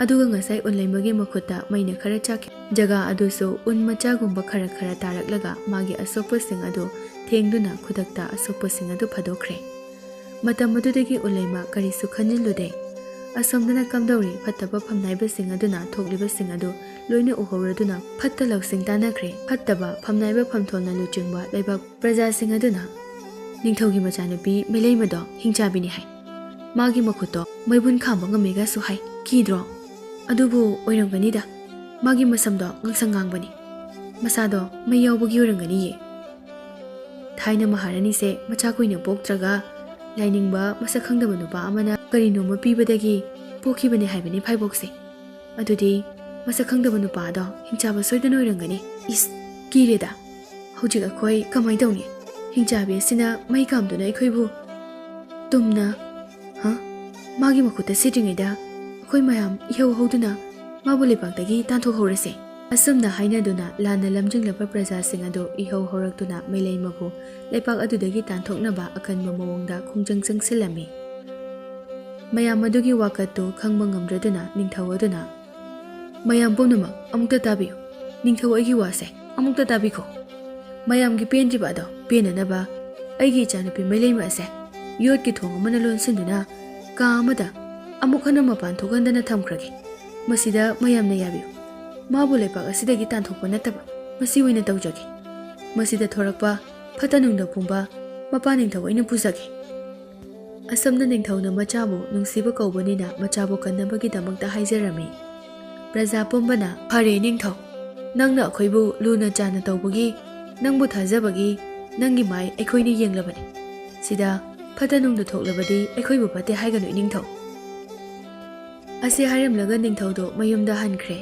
ꯑꯗꯨꯒ ꯉꯁꯥꯏ ꯎꯟꯂꯩꯃꯒꯤ ꯃꯈꯨꯠꯇ ꯃꯩꯅ ꯈꯔ ꯆꯥꯛꯈꯤ꯫ ꯖꯒꯥ ꯑꯗꯨꯁꯨ ꯎꯟ ꯃꯆꯥꯒꯨꯝꯕ ꯈꯔ ꯈꯔ ꯇꯥꯔꯛꯂꯒ ꯃꯥꯒꯤ ꯑꯁꯣꯛꯄꯁꯤꯡ ꯑꯗꯨ ꯊꯦꯡꯗꯨꯅ ꯈꯨꯗꯛꯇ ꯑꯁꯣꯛꯄꯁꯤꯡ ꯑꯗꯨ ꯐꯥꯗꯣꯛꯈ꯭ꯔꯦ꯫ ꯃꯇꯝ ꯑꯗꯨꯗꯒꯤ ꯎꯟꯂꯩꯃ ꯀꯔꯤꯁꯨ ꯈꯟꯖꯤꯜꯂꯨꯗꯦ꯫ ꯑꯁꯣꯝꯗꯅ ꯀꯝꯗꯧꯔꯤ ꯐꯠꯇꯕ ꯐꯝꯅꯥꯏꯕꯁꯤꯡ ꯑꯗꯨꯅ ꯊꯣꯛꯂꯤꯕꯁꯤꯡ ꯑꯗꯨ ꯂꯣꯏꯅ ꯎꯍꯧꯔꯗꯨꯅ ꯐꯠꯇ ꯂꯧꯁꯤꯡ ꯇꯥꯟꯅꯈ꯭ꯔꯦ꯫ ꯐꯠꯇꯕ ꯐꯝꯅꯥꯏꯕ ꯐꯝꯊꯣꯜꯅ ꯂꯨꯆꯤꯡꯕ ꯂꯩꯕꯥꯛ ꯄ꯭ꯔꯖꯥꯁꯤꯡ ꯑꯗꯨꯅ ꯅꯤꯡꯊꯧꯒꯤ ꯃꯆꯥꯅꯨꯄꯤ ꯃꯩꯂꯩꯃꯗꯣ ꯍꯤꯡꯆꯥꯕꯤꯅꯤ ꯍꯥꯏ꯫ ꯃꯥꯒꯤ ꯃꯈꯨꯠꯇꯣ ꯃꯩꯕꯨꯟ ꯈꯥꯝꯕ ꯉꯝꯃꯦꯒꯁꯨ ꯍꯥꯏ꯫ ꯀꯤꯗ꯭ꯔꯣ? ꯑꯗꯨꯕꯨ ꯑꯣꯏꯔꯝꯒꯅꯤꯗ꯫ ꯃꯥꯒꯤ ꯃꯁꯝꯗꯣ ꯉꯥꯡꯁꯪ ꯉꯥꯡꯕꯅꯤ꯫ ꯃꯁꯥꯗꯣ ꯃꯩ ꯌꯥꯎꯕꯒꯤ ꯑꯣꯏꯔꯝꯒꯅꯤꯌꯦ꯫ ꯊꯥꯏꯅ ꯃꯍꯥꯔꯥꯅꯤꯁꯦ ꯃꯆꯥ ꯀꯨꯏꯅ ꯄꯣꯛꯇ꯭ꯔꯒ ꯂꯥꯏꯅꯤꯡꯕ ꯃꯁꯛ ꯈꯪꯗꯕ ꯅꯨꯄꯥ ꯑꯃꯅ ꯀꯔꯤꯅꯣꯃ ꯄꯤꯕꯗꯒꯤ ꯄꯣꯛꯈꯤꯕꯅꯦ ꯍꯥꯏꯕꯅꯤ ꯐꯥꯏꯕꯣꯛꯁꯦ꯫ ꯑꯗꯨꯗꯤ ꯃꯁꯛ ꯈꯪꯗꯕ ꯅꯨꯄꯥꯗꯣ ꯍꯤꯡꯆꯥꯕ ꯁꯣꯏꯗꯅ ꯑꯣꯏꯔꯝꯒꯅꯤ꯫ ꯏꯁ, ꯀꯤꯔꯦꯗ꯫ ꯍꯧꯖꯤꯛ ꯑꯩꯈꯣꯏ ꯀꯃꯥꯏ ꯇꯧꯅꯤ? ꯍꯤꯡꯆꯥꯕꯤ ꯑꯁꯤꯅ ꯃꯩ ꯀꯥꯝꯗꯨꯅ ꯑꯩꯈꯣꯏꯕꯨ ꯇꯨꯝꯅ, ꯍ? ꯃꯥꯒꯤ ꯃꯈꯨꯠꯇ ꯁꯤꯠꯇ꯭ꯔꯤꯉꯩꯗ ꯑꯩꯈꯣꯏ ꯃꯌꯥꯝ ꯏꯍꯧ ꯍꯧꯗꯨꯅ ꯃꯥꯕꯨ ꯂꯩꯄꯥꯛꯇꯒꯤ ꯇꯥꯟꯊꯣꯛꯍꯧꯔꯁꯦ꯫ ꯑꯁꯨꯝꯅ ꯍꯥꯏꯅꯗꯨꯅ ꯂꯥꯟꯅ ꯂꯝꯖꯤꯡꯂꯕ ꯄ꯭ꯔꯖꯥꯁꯤꯡ ꯑꯗꯨ ꯏꯍꯧ ꯍꯧꯔꯛꯇꯨꯅ ꯃꯩꯂꯩꯃꯕꯨ ꯂꯩꯄꯥꯛ ꯑꯗꯨꯗꯒꯤ ꯇꯥꯟꯊꯣꯛꯅꯕ ꯑꯀꯟꯕ ꯃꯑꯣꯡꯗ ꯈꯣꯡꯖꯪ ꯆꯪꯁꯤꯜꯂꯝꯃꯤ꯫ ꯃꯌꯥꯝ ꯑꯗꯨꯒꯤ ꯋꯥꯀꯠꯇꯨ ꯈꯪꯕ ꯉꯝꯗ꯭ꯔꯗꯨꯅ ꯅꯤꯡꯊꯧ ꯑꯗꯨꯅ, "ꯃꯌꯥꯝ ꯄꯨꯝꯅꯃꯛ ꯑꯃꯨꯛꯇ ꯇꯥꯕꯤꯌꯨ꯫ ꯅꯤꯡꯊꯧ ꯑꯩꯒꯤ ꯋꯥꯁꯦ ꯑꯃꯨꯛꯇ ꯇꯥꯕꯤꯈꯣ꯫ ꯃꯌꯥꯝꯒꯤ ꯄꯦꯟꯗ꯭ꯔꯤꯕ ꯑꯗꯣ ꯄꯦꯟꯅꯅꯕ ꯑꯩꯒꯤ ꯏꯆꯥꯅꯨꯄꯤ ꯃꯩꯂꯩꯃ ꯑꯁꯦ ꯌꯣꯠꯀꯤ ꯊꯣꯡ ꯑꯃꯅ ꯂꯣꯟꯁꯤꯟꯗꯨꯅ ꯀꯥ ꯑꯃꯗ ꯑꯃꯨꯛ ꯍꯟꯅ ꯃꯄꯥꯟ ꯊꯣꯛꯍꯟꯗꯅ ꯊꯝꯈ꯭ꯔꯒꯦ꯫ ꯃꯁꯤꯗ ꯃꯌꯥꯝꯅ ꯌꯥꯕꯤꯌꯨ꯫ ꯃꯥꯕꯨ ꯂꯩꯄꯥꯛ ꯑꯁꯤꯗꯒꯤ ꯇꯥꯟꯊꯣꯛꯄ ꯅꯠꯇꯕ ꯃꯁꯤ ꯑꯣꯏꯅ ꯇꯧꯖꯒꯦ꯫ ꯃꯁꯤꯗ ꯊꯣꯔꯛꯄ ꯐꯠꯇ ꯅꯨꯡꯗ ꯄꯨꯝꯕ ꯃꯄꯥ ꯅꯤꯡꯊꯧ ꯑꯩꯅ ꯄꯨꯖꯒꯦ"꯫ ꯑꯁꯨꯝꯅ ꯅꯤꯡꯊꯧꯅ ꯃꯆꯥꯕꯨ ꯅꯨꯡꯁꯤꯕ ꯀꯧꯕꯅꯤꯅ ꯃꯆꯥꯕꯨ ꯀꯟꯅꯕꯒꯤꯗꯃꯛꯇ ꯍꯥꯏꯖꯔꯝꯃꯤ꯫ ꯄ꯭ꯔꯖꯥ ꯄꯨꯝꯕꯅ, "ꯐꯔꯦ ꯅꯤꯡꯊꯧ, ꯅꯪꯅ ꯑꯩꯈꯣꯏꯕꯨ ꯂꯨꯅ ꯆꯥꯟꯅ ꯇꯧꯕꯒꯤ, ꯅꯪꯕꯨ ꯊꯥꯖꯕꯒꯤ, ꯅꯪꯒꯤ ꯃꯥꯏ ꯑꯩꯈꯣꯏꯅ ꯌꯦꯡꯂꯕꯅꯤ꯫ ꯁꯤꯗ ꯐꯠꯇ ꯅꯨꯡꯗ ꯊꯣꯛꯂꯕꯗꯤ ꯑꯩꯈꯣꯏꯕꯨ ꯐꯠꯇꯦ ꯍꯥꯏꯒꯅꯨ, ꯏꯅꯤꯡꯊꯧ꯫ ꯑꯁꯤ ꯍꯥꯏꯔꯝꯂꯒ ꯅꯤꯡꯊꯧꯗꯣ ꯃꯌꯨꯝꯗ ꯍꯟꯈ꯭ꯔꯦ꯫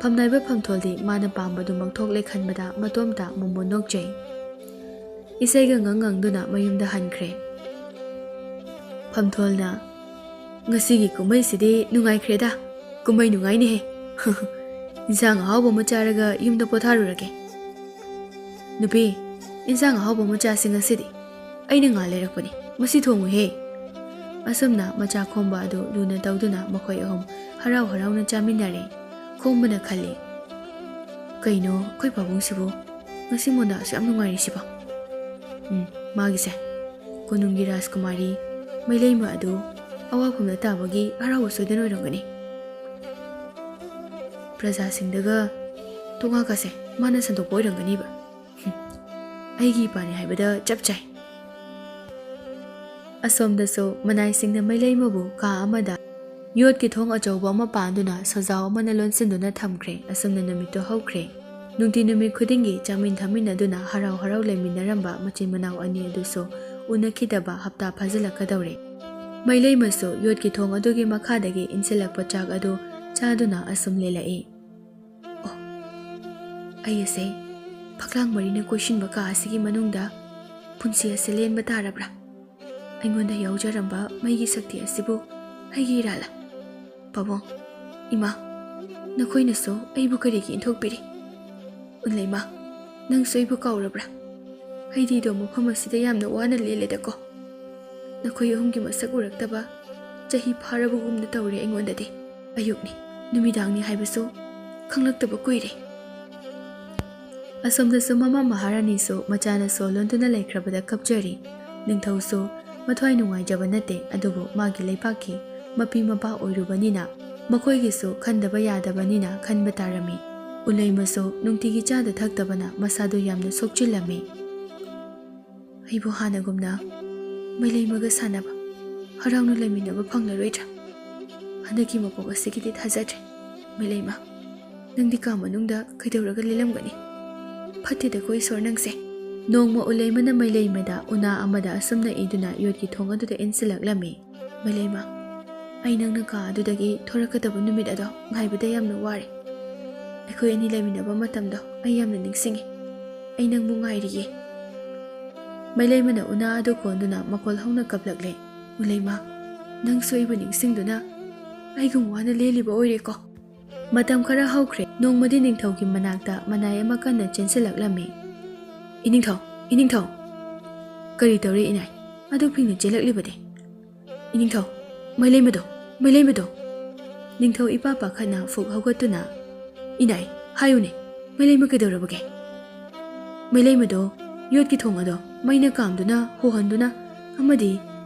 ꯐꯝꯅꯥꯏꯕ ꯐꯝꯊꯣꯜꯗꯤ ꯃꯥꯅ ꯄꯥꯝꯕꯗꯨꯃꯛ ꯊꯣꯛꯂꯦ ꯈꯟꯕꯗ ꯃꯇꯣꯝꯇ ꯃꯣꯃꯣꯟ ꯅꯣꯛꯆꯩ꯫ ꯏꯁꯩꯒ ꯉꯪ ꯉꯪꯗꯨꯅ ꯃꯌꯨꯝꯗ ꯍꯟꯈ꯭ꯔꯦ꯫ ꯐꯝꯊꯣꯜꯅ, "ꯉꯁꯤꯒꯤ ꯀꯨꯝꯍꯩꯁꯤꯗꯤ ꯅꯨꯡꯉꯥꯏꯈ꯭ꯔꯦꯗ꯫ ꯀꯨꯝꯍꯩ ꯅꯨꯡꯉꯥꯏꯅꯦꯍꯦ꯫ ꯏꯟꯁꯥꯡ ꯑꯍꯥꯎꯕ ꯑꯃ ꯆꯥꯔꯒ ꯌꯨꯝꯗ ꯄꯣꯊꯥꯔꯨꯔꯒꯦ꯫ ꯅꯨꯄꯤ, ꯏꯟꯁꯥꯡ ꯑꯍꯥꯎꯕ ꯑꯃ ꯆꯥꯁꯤ ꯉꯁꯤꯗꯤ꯫ ꯑꯩꯅ ꯉꯥ ꯂꯩꯔꯛꯄꯅꯤ, ꯃꯁꯤ ꯊꯣꯡꯉꯨꯍꯦ꯫" ꯑꯁꯨꯝꯅ ꯃꯆꯥ ꯈꯣꯝꯕ ꯑꯗꯨ ꯂꯨꯅ ꯇꯧꯗꯨꯅ ꯃꯈꯣꯏ ꯑꯍꯨꯝ ꯍꯔꯥꯎ ꯍꯔꯥꯎꯅ ꯆꯥꯃꯤꯟꯅꯔꯦ꯫ ꯈꯣꯝꯕꯅ ꯈꯜꯂꯤ, "ꯀꯩꯅꯣ ꯑꯩꯈꯣꯏ ꯄꯥꯕꯨꯡꯁꯤꯕꯨ ꯉꯁꯤ ꯃꯣꯟꯗꯥ ꯑꯁꯨꯛ ꯌꯥꯝ ꯅꯨꯡꯉꯥꯏꯔꯤꯁꯤꯕꯣ? ꯎꯝ, ꯃꯥꯒꯤꯁꯦ ꯀꯣꯅꯨꯡꯒꯤ ꯔꯥꯖꯀꯨꯃꯥꯔꯤ ꯃꯩꯂꯩꯃ ꯑꯗꯨ ꯑꯋꯥꯐꯝꯗ ꯇꯥꯕꯒꯤ ꯍꯔꯥꯎꯕ ꯁꯣꯏꯗꯅ ꯑꯣꯏꯔꯝꯒꯅꯤ꯫ ꯄ꯭ꯔꯖꯥꯁꯤꯡꯗꯒ ꯇꯣꯉꯥꯀꯁꯦ ꯃꯥꯅ ꯁꯟꯗꯣꯛꯄ ꯑꯣꯏꯔꯝꯒꯅꯤꯕ꯫ ꯍꯨꯝ, ꯑꯩꯒꯤ ꯏꯄꯥꯅꯤ ꯍꯥꯏꯕꯗ ꯆꯞ ꯆꯥꯏ꯫" ꯑꯁꯣꯝꯗꯁꯨ ꯃꯅꯥꯏꯁꯤꯡꯅ ꯃꯩꯂꯩꯃꯕꯨ ꯀꯥ ꯑꯃꯗ ꯌꯣꯠꯀꯤ ꯊꯣꯡ ꯑꯆꯧꯕ ꯑꯃ ꯄꯥꯟꯗꯨꯅ ꯁꯖꯥꯎ ꯑꯃꯅ ꯂꯣꯟꯁꯤꯟꯗꯨꯅ ꯊꯝꯈ꯭ꯔꯦ꯫ ꯑꯁꯨꯝꯅ ꯅꯨꯃꯤꯠꯇꯨ ꯍꯧꯈ꯭ꯔꯦ꯫ ꯅꯨꯡꯇꯤ ꯅꯨꯃꯤꯠ ꯈꯨꯗꯤꯡꯒꯤ ꯆꯥꯃꯤꯟ ꯊꯛꯃꯤꯟꯅꯗꯨꯅ ꯍꯔꯥꯎ ꯍꯔꯥꯎ ꯂꯩꯃꯤꯟꯅꯔꯝꯕ ꯃꯆꯤꯟ ꯃꯅꯥꯎ ꯑꯅꯤ ꯑꯗꯨꯁꯨ ꯎꯅꯈꯤꯗꯕ ꯍꯞꯇꯥ ꯐꯥꯖꯤꯜꯂꯛꯀꯗꯧꯔꯦ꯫ ꯃꯩꯂꯩꯃꯁꯨ ꯌꯣꯠꯀꯤ ꯊꯣꯡ ꯑꯗꯨꯒꯤ ꯃꯈꯥꯗꯒꯤ ꯏꯟꯁꯤꯜꯂꯛꯄ ꯆꯥꯛ ꯑꯗꯨ ꯆꯥꯗꯨꯅ ꯑꯁꯨꯝ ꯂꯦꯜꯂꯛꯏ꯫ ꯑꯣ, ꯑꯩ ꯑꯁꯦ ꯐꯛꯂꯥꯡ ꯃꯔꯤꯅ ꯀꯣꯏꯁꯤꯟꯕ ꯀꯥ ꯑꯁꯤꯒꯤ ꯃꯅꯨꯡꯗ ꯄꯨꯟꯁꯤ ꯑꯁꯤ ꯂꯦꯟꯕ ꯇꯥꯔꯕ꯭ꯔꯥ? ꯑꯩꯉꯣꯟꯗ ꯌꯥꯎꯖꯔꯝꯕ ꯃꯩꯒꯤ ꯁꯛꯇꯤ ꯑꯁꯤꯕꯨ ꯑꯩꯒꯤ ꯏꯔꯥꯜꯂ? ꯄꯥꯕꯨꯡ, ꯏꯃꯥ, ꯅꯈꯣꯏꯅꯁꯨ ꯑꯩꯕꯨ ꯀꯔꯤꯒꯤ ꯏꯟꯊꯣꯛꯄꯤꯔꯤ? ꯎꯟꯂꯩꯃ, ꯅꯪꯁꯨ ꯑꯩꯕꯨ ꯀꯥꯎꯔꯕ꯭ꯔꯥ? ꯑꯩꯗꯤꯗꯣ ꯃꯐꯝ ꯑꯁꯤꯗ ꯌꯥꯝꯅ ꯋꯥꯅ ꯂꯦꯜꯂꯦꯗꯀꯣ꯫ ꯅꯈꯣꯏ ꯑꯍꯨꯝꯒꯤ ꯃꯁꯛ ꯎꯔꯛꯇꯕ ꯆꯍꯤ ꯐꯥꯔꯕꯒꯨꯝꯅ ꯇꯧꯔꯦ ꯑꯩꯉꯣꯟꯗꯗꯤ꯫ ꯑꯌꯨꯛꯅꯤ, ꯅꯨꯃꯤꯗꯥꯡꯅꯤ ꯍꯥꯏꯕꯁꯨ ꯈꯪꯂꯛꯇꯕ ꯀꯨꯏꯔꯦ꯫ ꯑꯁꯣꯝꯗꯁꯨ ꯃꯃꯥ ꯃꯍꯥꯔꯥꯅꯤꯁꯨ ꯃꯆꯥꯅ ꯁꯣꯜꯂꯣꯟꯗꯨꯅ ꯂꯩꯈ꯭ꯔꯕꯗ ꯀꯞꯆꯔꯤ꯫ ꯅꯤꯡꯊꯧꯁꯨ ꯃꯊ꯭ꯋꯥꯏ ꯅꯨꯡꯉꯥꯏꯖꯕ ꯅꯠꯇꯦ, ꯑꯗꯨꯕꯨ ꯃꯥꯒꯤ ꯂꯩꯄꯥꯛꯀꯤ ꯃꯄꯤ ꯃꯄꯥ ꯑꯣꯏꯔꯨꯕꯅꯤꯅ ꯃꯈꯣꯏꯒꯤꯁꯨ ꯈꯟꯗꯕ ꯌꯥꯗꯕꯅꯤꯅ ꯈꯟꯕ ꯇꯥꯔꯝꯃꯤ꯫ ꯎꯂꯩꯃꯁꯨ ꯅꯨꯡꯇꯤꯒꯤ ꯆꯥꯗ ꯊꯛꯇꯕꯅ ꯃꯁꯥꯗꯨ ꯌꯥꯝꯅ ꯁꯣꯛꯆꯤꯜꯂꯝꯃꯤ꯫ ꯑꯩꯕꯨ ꯍꯥꯟꯅꯒꯨꯝꯅ ꯃꯩꯂꯩꯃꯒ ꯁꯥꯟꯅꯕ, ꯍꯔꯥꯎꯅ ꯂꯩꯃꯤꯟꯅꯕ ꯐꯪꯂꯔꯣꯏꯗ꯭ꯔꯥ? ꯍꯟꯗꯛꯀꯤ ꯃꯄꯣꯛ ꯑꯁꯤꯒꯤꯗꯤ ꯊꯥꯖꯗ꯭ꯔꯦ꯫ ꯃꯩꯂꯩꯃ, ꯅꯪꯗꯤ ꯀꯥ ꯃꯅꯨꯡꯗ ꯀꯩꯗꯧꯔꯒ ꯂꯦꯜꯂꯝꯒꯅꯤ? ꯐꯠꯇꯦꯗꯀꯣ ꯏꯁꯣꯔ ꯅꯪꯁꯦ꯫ ꯅꯣꯡꯃ ꯎꯂꯩꯃꯅ ꯃꯩꯂꯩꯃꯗ ꯎꯅꯥ ꯑꯃꯗ ꯑꯁꯨꯝꯅ ꯏꯗꯨꯅ ꯌꯣꯠꯀꯤ ꯊꯣꯡ ꯑꯗꯨꯗ ꯏꯟꯁꯤꯜꯂꯛꯂꯝꯃꯤ꯫ "ꯃꯩꯂꯩꯃ, ꯑꯩ ꯅꯪꯅ ꯀꯥ ꯑꯗꯨꯗꯒꯤ ꯊꯣꯔꯛꯀꯗꯕ ꯅꯨꯃꯤꯠ ꯑꯗꯣ ꯉꯥꯏꯕꯗ ꯌꯥꯝꯅ ꯋꯥꯔꯦ꯫ ꯑꯩꯈꯣꯏ ꯑꯅꯤ ꯂꯩꯃꯤꯟꯅꯕ ꯃꯇꯝꯗꯣ ꯑꯩ ꯌꯥꯝꯅ ꯅꯤꯡꯁꯤꯡꯉꯤ꯫ ꯑꯩ ꯅꯪꯕꯨ ꯉꯥꯏꯔꯤꯌꯦ꯫" ꯃꯩꯂꯩꯃꯅ ꯎꯅꯥ ꯑꯗꯨ ꯀꯣꯟꯗꯨꯅ ꯃꯈꯣꯜ ꯍꯧꯅ ꯀꯞꯂꯛꯂꯦ꯫ "ꯎꯂꯩꯃ, ꯅꯪꯁꯨ ꯑꯩꯕꯨ ꯅꯤꯡꯁꯤꯡꯗꯨꯅ ꯑꯩꯒꯨꯝ ꯋꯥꯅ ꯂꯦꯜꯂꯤꯕ ꯑꯣꯏꯔꯦꯀꯣ꯫" ꯃꯇꯝ ꯈꯔ ꯍꯧꯈ꯭ꯔꯦ꯫ ꯅꯣꯡꯃꯗꯤ ꯅꯤꯡꯊꯧꯒꯤ ꯃꯅꯥꯛꯇ ꯃꯅꯥꯏ ꯑꯃ ꯀꯟꯅ ꯆꯦꯟꯁꯤꯜꯂꯛꯂꯝꯃꯤ꯫ "ꯏꯅꯤꯡꯊꯧ, ꯏꯅꯤꯡꯊꯧ!" "ꯀꯔꯤ ꯇꯧꯔꯦ ꯏꯅꯥꯏ? ꯑꯗꯨꯛ ꯐꯤꯡꯅ ꯆꯦꯜꯂꯛꯂꯤꯕꯗꯤ?" "ꯏꯅꯤꯡꯊꯧ, ꯃꯩꯂꯩꯃꯗꯣ, ꯃꯩꯂꯩꯃꯗꯣ!" ꯅꯤꯡꯊꯧ ꯏꯄꯥ ꯄꯥꯈꯠꯅ ꯐꯨꯛ ꯍꯧꯒꯠꯇꯨꯅ, "ꯏꯅꯥꯏ, ꯍꯥꯏꯌꯨꯅꯦ, ꯃꯩꯂꯩꯃ ꯀꯩꯗꯧꯔꯕꯒꯦ?" "ꯃꯩꯂꯩꯃꯗꯣ ꯌꯣꯠꯀꯤ ꯊꯣꯡ ꯑꯗꯣ ꯃꯩꯅ ꯀꯥꯝꯗꯨꯅ, ꯍꯣꯍꯟꯗꯨꯅ ꯑꯃꯗꯤ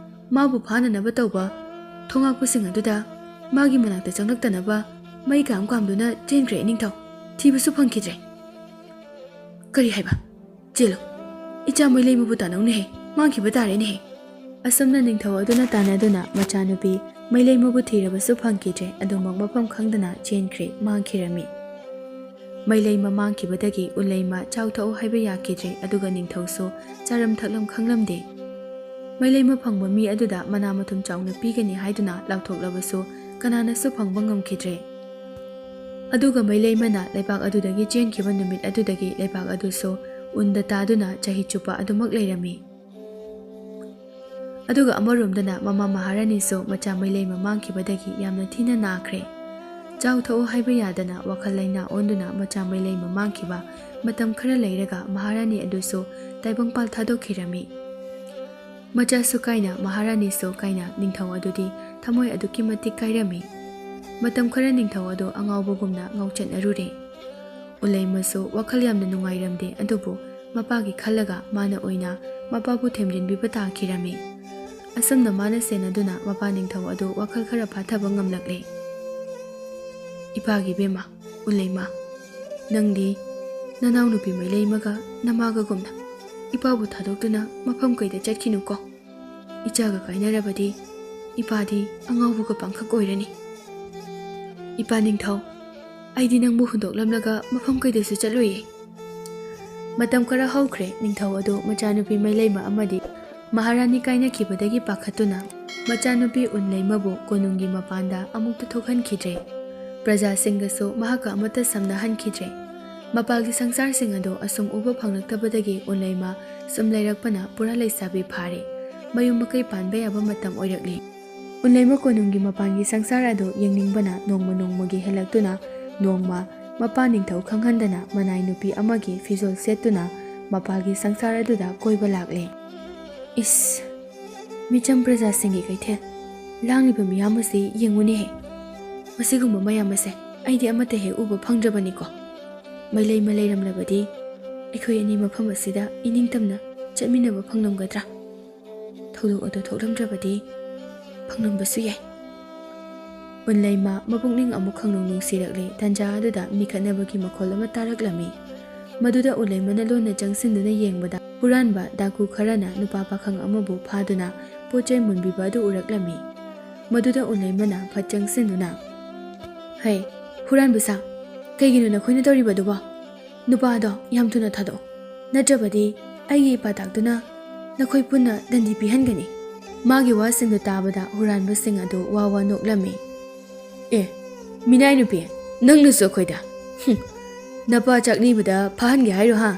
ꯃꯥꯕꯨ ꯐꯥꯅꯅꯕ ꯇꯧꯕ ꯊꯣꯉꯥꯛꯄꯁꯤꯡ ꯑꯗꯨꯗ ꯃꯥꯒꯤ ꯃꯅꯥꯛꯇ ꯆꯪꯂꯛꯇꯅꯕ ꯃꯩ ꯀꯥꯝ ꯀꯥꯝꯗꯨꯅ ꯆꯦꯟꯈ꯭ꯔꯦ ꯏꯅꯤꯡꯊꯧ꯫ ꯊꯤꯕꯁꯨ ꯐꯪꯈꯤꯗ꯭ꯔꯦ꯫" "ꯀꯔꯤ ꯍꯥꯏꯕ? ꯆꯦꯜꯂꯨ꯫ ꯏꯆꯥ ꯃꯩꯂꯩꯃꯕꯨ ꯇꯥꯟꯅꯧꯅꯦꯍꯦ꯫ ꯃꯥꯡꯈꯤꯕ ꯇꯥꯔꯦꯅꯦꯍꯦ꯫" ꯑꯁꯨꯝꯅ ꯅꯤꯡꯊꯧ ꯑꯗꯨꯅ ꯇꯥꯟꯅꯗꯨꯅ ꯃꯆꯥꯅꯨꯄꯤ ꯃꯩꯂꯩꯃꯕꯨ ꯊꯤꯔꯕꯁꯨ ꯐꯪꯈꯤꯗ꯭ꯔꯦ꯫ ꯑꯗꯨꯃꯛ ꯃꯐꯝ ꯈꯪꯗꯅ ꯆꯦꯟꯈ꯭ꯔꯦ, ꯃꯥꯡꯈꯤꯔꯝꯃꯤ꯫ ꯃꯩꯂꯩꯃ ꯃꯥꯡꯈꯤꯕꯗꯒꯤ ꯎꯂꯩꯃ ꯆꯥꯎ ꯊꯛꯎ ꯍꯥꯏꯕ ꯌꯥꯈꯤꯗ꯭ꯔꯦ꯫ ꯑꯗꯨꯒ ꯅꯤꯡꯊꯧꯁꯨ ꯆꯥꯔꯝ ꯊꯛꯂꯝ ꯈꯪꯂꯝꯗꯦ꯫ ꯃꯩꯂꯩꯃ ꯐꯪꯕ ꯃꯤ ꯑꯗꯨꯗ ꯃꯅꯥ ꯃꯊꯨꯝ ꯆꯥꯎꯅ ꯄꯤꯒꯅꯤ ꯍꯥꯏꯗꯨꯅ ꯂꯥꯎꯊꯣꯛꯂꯕꯁꯨ ꯀꯅꯥꯅꯁꯨ ꯐꯪꯕ ꯉꯝꯈꯤꯗ꯭ꯔꯦ꯫ ꯑꯗꯨꯒ ꯃꯩꯂꯩꯃꯅ ꯂꯩꯕꯥꯛ ꯑꯗꯨꯗꯒꯤ ꯆꯦꯟꯈꯤꯕ ꯅꯨꯃꯤꯠ ꯑꯗꯨꯗꯒꯤ ꯂꯩꯕꯥꯛ ꯑꯗꯨꯁꯨ ꯎꯟꯗ ꯇꯥꯗꯨꯅ ꯆꯍꯤ ꯆꯨꯞꯄ ꯑꯗꯨꯃꯛ ꯂꯩꯔꯝꯃꯤ꯫ ꯑꯗꯨꯒ ꯑꯃꯔꯣꯝꯗꯅ ꯃꯃꯥ ꯃꯍꯥꯔꯥꯅꯤꯁꯨ ꯃꯆꯥ ꯃꯩꯂꯩꯃ ꯃꯥꯡꯈꯤꯕꯗꯒꯤ ꯌꯥꯝꯅ ꯊꯤꯅ ꯅꯥꯈ꯭ꯔꯦ꯫ ꯆꯥꯎ ꯊꯛꯎ ꯍꯥꯏꯕ ꯌꯥꯗꯅ ꯋꯥꯈꯜ ꯂꯩꯅꯥ ꯑꯣꯟꯗꯨꯅ ꯃꯆꯥ ꯃꯩꯂꯩꯃ ꯃꯥꯡꯈꯤꯕ ꯃꯇꯝ ꯈꯔ ꯂꯩꯔꯒ ꯃꯍꯥꯔꯥꯅꯤ ꯑꯗꯨꯁꯨ ꯇꯥꯏꯕꯪꯄꯥꯜ ꯊꯥꯗꯣꯛꯈꯤꯔꯝꯃꯤ꯫ ꯃꯆꯥꯁꯨ ꯀꯥꯏꯅ, ꯃꯍꯥꯔꯥꯅꯤꯁꯨ ꯀꯥꯏꯅ ꯅꯤꯡꯊꯧ ꯑꯗꯨꯗꯤ ꯊꯃꯣꯏ ꯑꯗꯨꯛꯀꯤ ꯃꯇꯤꯛ ꯀꯥꯏꯔꯝꯃꯤ꯫ ꯃꯇꯝ ꯈꯔ ꯅꯤꯡꯊꯧ ꯑꯗꯨ ꯑꯉꯥꯎꯕꯒꯨꯝꯅ ꯉꯥꯎꯆꯠꯅꯔꯨꯔꯦ꯫ ꯎꯂꯩꯃꯁꯨ ꯋꯥꯈꯜ ꯌꯥꯝꯅ ꯅꯨꯡꯉꯥꯏꯔꯝꯗꯦ, ꯑꯗꯨꯕꯨ ꯃꯄꯥꯒꯤ ꯈꯜꯂꯒ ꯃꯥꯅ ꯑꯣꯏꯅ ꯃꯄꯥꯕꯨ ꯊꯦꯝꯖꯤꯟꯕꯤꯕ ꯇꯥꯈꯤꯔꯝꯃꯤ꯫ ꯑꯁꯨꯝꯅ ꯃꯥꯅ ꯁꯦꯟꯅꯗꯨꯅ ꯃꯄꯥ ꯅꯤꯡꯊꯧ ꯑꯗꯨ ꯋꯥꯈꯜ ꯈꯔ ꯐꯥꯊꯕ ꯉꯝꯂꯛꯂꯦ꯫ "ꯏꯄꯥꯒꯤ ꯏꯕꯦꯝꯃ, ꯎꯂꯩꯃ, ꯅꯪꯗꯤ ꯅꯅꯥꯎꯅꯨꯄꯤ ꯃꯩꯂꯩꯃꯒ ꯅꯃꯥꯒꯒꯨꯝꯅ ꯏꯄꯥꯕꯨ ꯊꯥꯗꯣꯛꯇꯨꯅ ꯃꯐꯝ ꯀꯩꯗ ꯆꯠꯈꯤꯅꯨꯀꯣ꯫ ꯏꯆꯥꯒ ꯀꯥꯏꯅꯔꯕꯗꯤ ꯏꯄꯥꯗꯤ ꯑꯉꯥꯎꯕꯒ ꯄꯥꯡꯈꯛ ꯑꯣꯏꯔꯅꯤ꯫" "ꯏꯄꯥ ꯅꯤꯡꯊꯧ, ꯑꯩꯗꯤ ꯅꯪꯕꯨ ꯍꯨꯟꯗꯣꯛꯂꯝꯂꯒ ꯃꯐꯝ ꯀꯩꯗꯁꯨ ꯆꯠꯂꯣꯏꯌꯦ꯫" ꯃꯇꯝ ꯈꯔ ꯍꯧꯈ꯭ꯔꯦ꯫ ꯅꯤꯡꯊꯧ ꯑꯗꯨ ꯃꯆꯥꯅꯨꯄꯤ ꯃꯩꯂꯩꯃ ꯑꯃꯗꯤ ꯃꯍꯥꯔꯥꯅꯤ ꯀꯥꯏꯅꯈꯤꯕꯗꯒꯤ ꯄꯥꯈꯠꯇꯨꯅ ꯃꯆꯥꯅꯨꯄꯤ ꯎꯟꯂꯩꯃꯕꯨ ꯀꯣꯅꯨꯡꯒꯤ ꯃꯄꯥꯟꯗ ꯑꯃꯨꯛꯇ ꯊꯣꯛꯍꯟꯈꯤꯗ꯭ꯔꯦ꯫ ꯄ꯭ꯔꯖꯥꯁꯤꯡꯒꯁꯨ ꯃꯍꯥꯛꯀ ꯑꯃꯠꯇ ꯁꯝꯅꯍꯟꯈꯤꯗ꯭ꯔꯦ꯫ ꯃꯄꯥꯜꯒꯤ ꯁꯪꯁꯥꯔꯁꯤꯡ ꯑꯗꯨ ꯑꯁꯨꯝ ꯎꯕ ꯐꯪꯂꯛꯇꯕꯗꯒꯤ ꯎꯟꯂꯩꯃ ꯁꯨꯝ ꯂꯩꯔꯛꯄꯅ ꯄꯨꯔꯥ ꯂꯩꯁꯥꯕꯤ ꯐꯥꯔꯦ꯫ ꯃꯌꯨꯝ ꯃꯀꯩ ꯄꯥꯟꯕ ꯌꯥꯕ ꯃꯇꯝ ꯑꯣꯏꯔꯛꯂꯤ꯫ ꯎꯟꯂꯩꯃ ꯀꯣꯅꯨꯡꯒꯤ ꯃꯄꯥꯟꯒꯤ ꯁꯪꯁꯥꯔ ꯑꯗꯨ ꯌꯦꯡꯅꯤꯡꯕꯅ ꯅꯣꯡꯃ ꯅꯣꯡꯃꯒꯤ ꯍꯦꯜꯂꯛꯇꯨꯅ ꯅꯣꯡꯃ ꯃꯄꯥ ꯅꯤꯡꯊꯧ ꯈꯪꯍꯟꯗꯅ ꯃꯅꯥꯏ ꯅꯨꯄꯤ ꯑꯃꯒꯤ ꯐꯤꯖꯣꯜ ꯁꯦꯠꯇꯨꯅ ꯃꯄꯥꯜꯒꯤ ꯁꯪꯁꯥꯔ ꯑꯗꯨꯗ ꯀꯣꯏꯕ ꯂꯥꯛꯂꯦ꯫ ꯏꯁ! ꯃꯤꯆꯝ ꯄ꯭ꯔꯖꯥꯁꯤꯡꯒꯤ ꯀꯩꯊꯦꯜ, ꯂꯥꯡꯂꯤꯕ ꯃꯤꯌꯥꯝ ꯑꯁꯤ ꯌꯦꯡꯉꯨꯅꯦꯍꯦ꯫ ꯃꯁꯤꯒꯨꯝꯕ ꯃꯌꯥꯝ ꯑꯁꯦ ꯑꯩꯗꯤ ꯑꯃꯠꯇ ꯍꯦꯛ ꯎꯕ ꯐꯪꯗ꯭ꯔꯕꯅꯤꯀꯣ꯫ ꯃꯩꯂꯩꯃ ꯂꯩꯔꯝꯂꯕꯗꯤ ꯑꯩꯈꯣꯏ ꯑꯅꯤ ꯃꯐꯝ ꯑꯁꯤꯗ ꯏꯅꯤꯡꯇꯝꯅ ꯆꯠꯃꯤꯟꯅꯕ ꯐꯪꯂꯝꯒꯗ꯭ꯔꯥ? ꯊꯧꯗꯣꯛ ꯑꯗꯨ ꯊꯣꯛꯂꯝꯗ꯭ꯔꯕꯗꯤ ꯐꯪꯂꯝꯕꯁꯨ ꯌꯥꯏ꯫ ꯎꯟꯂꯩꯃ ꯃꯄꯨꯛꯅꯤꯡ ꯑꯃꯨꯛ ꯈꯪꯅꯨꯡ ꯅꯨꯡꯁꯤꯔꯛꯂꯦ꯫ ꯇꯟꯖꯥ ꯑꯗꯨꯗ ꯃꯤꯈꯠꯅꯕꯒꯤ ꯃꯈꯣꯜ ꯑꯃ ꯇꯥꯔꯛꯂꯝꯃꯤ꯫ ꯃꯗꯨꯗ ꯎꯟꯂꯩꯃꯅ ꯂꯣꯟꯅ ꯆꯪꯁꯤꯟꯗꯨꯅ ꯌꯦꯡꯕꯗ ꯍꯨꯔꯥꯟꯕ ꯗꯥꯀꯨ ꯈꯔꯅ ꯅꯨꯄꯥ ꯄꯥꯈꯪ ꯑꯃꯕꯨ ꯐꯥꯗꯨꯅ ꯄꯣꯠ ꯆꯩ ꯃꯨꯟꯕꯤꯕ ꯑꯗꯨ ꯎꯔꯛꯂꯝꯃꯤ꯫ ꯃꯗꯨꯗ ꯎꯟꯂꯩꯃꯅ ꯐꯠ ꯆꯪꯁꯤꯟꯗꯨꯅ, "ꯍꯩ, ꯍꯨꯔꯥꯟꯕ ꯁꯥ, ꯀꯩꯒꯤꯅꯣ ꯅꯈꯣꯏꯅ ꯇꯧꯔꯤꯕꯗꯨꯕꯣ? ꯅꯨꯄꯥꯗꯣ ꯌꯥꯝ ꯊꯨꯅ ꯊꯥꯗꯣꯛꯑꯣ, ꯅꯠꯇ꯭ꯔꯕꯗꯤ ꯑꯩꯒꯤ ꯏꯄꯥ ꯇꯥꯛꯇꯨꯅ ꯅꯈꯣꯏ ꯄꯨꯟꯅ ꯗꯟꯗꯤ ꯄꯤꯍꯟꯒꯅꯤ꯫" ꯃꯥꯒꯤ ꯋꯥꯁꯤꯡꯗꯨ ꯇꯥꯕꯗ ꯍꯨꯔꯥꯟꯕꯁꯤꯡ ꯑꯗꯨ ꯋꯥ ꯋꯥ ꯅꯣꯛꯂꯝꯃꯤ꯫ "ꯑꯦ, ꯃꯤꯅꯥꯏ ꯅꯨꯄꯤ, ꯅꯪꯅꯁꯨ ꯑꯩꯈꯣꯏꯗ? ꯍꯨꯝ, ꯅꯄꯥ ꯆꯥꯛꯅꯤꯕꯗ ꯐꯥꯍꯟꯒꯦ ꯍꯥꯏꯔꯣ ꯍꯥ?"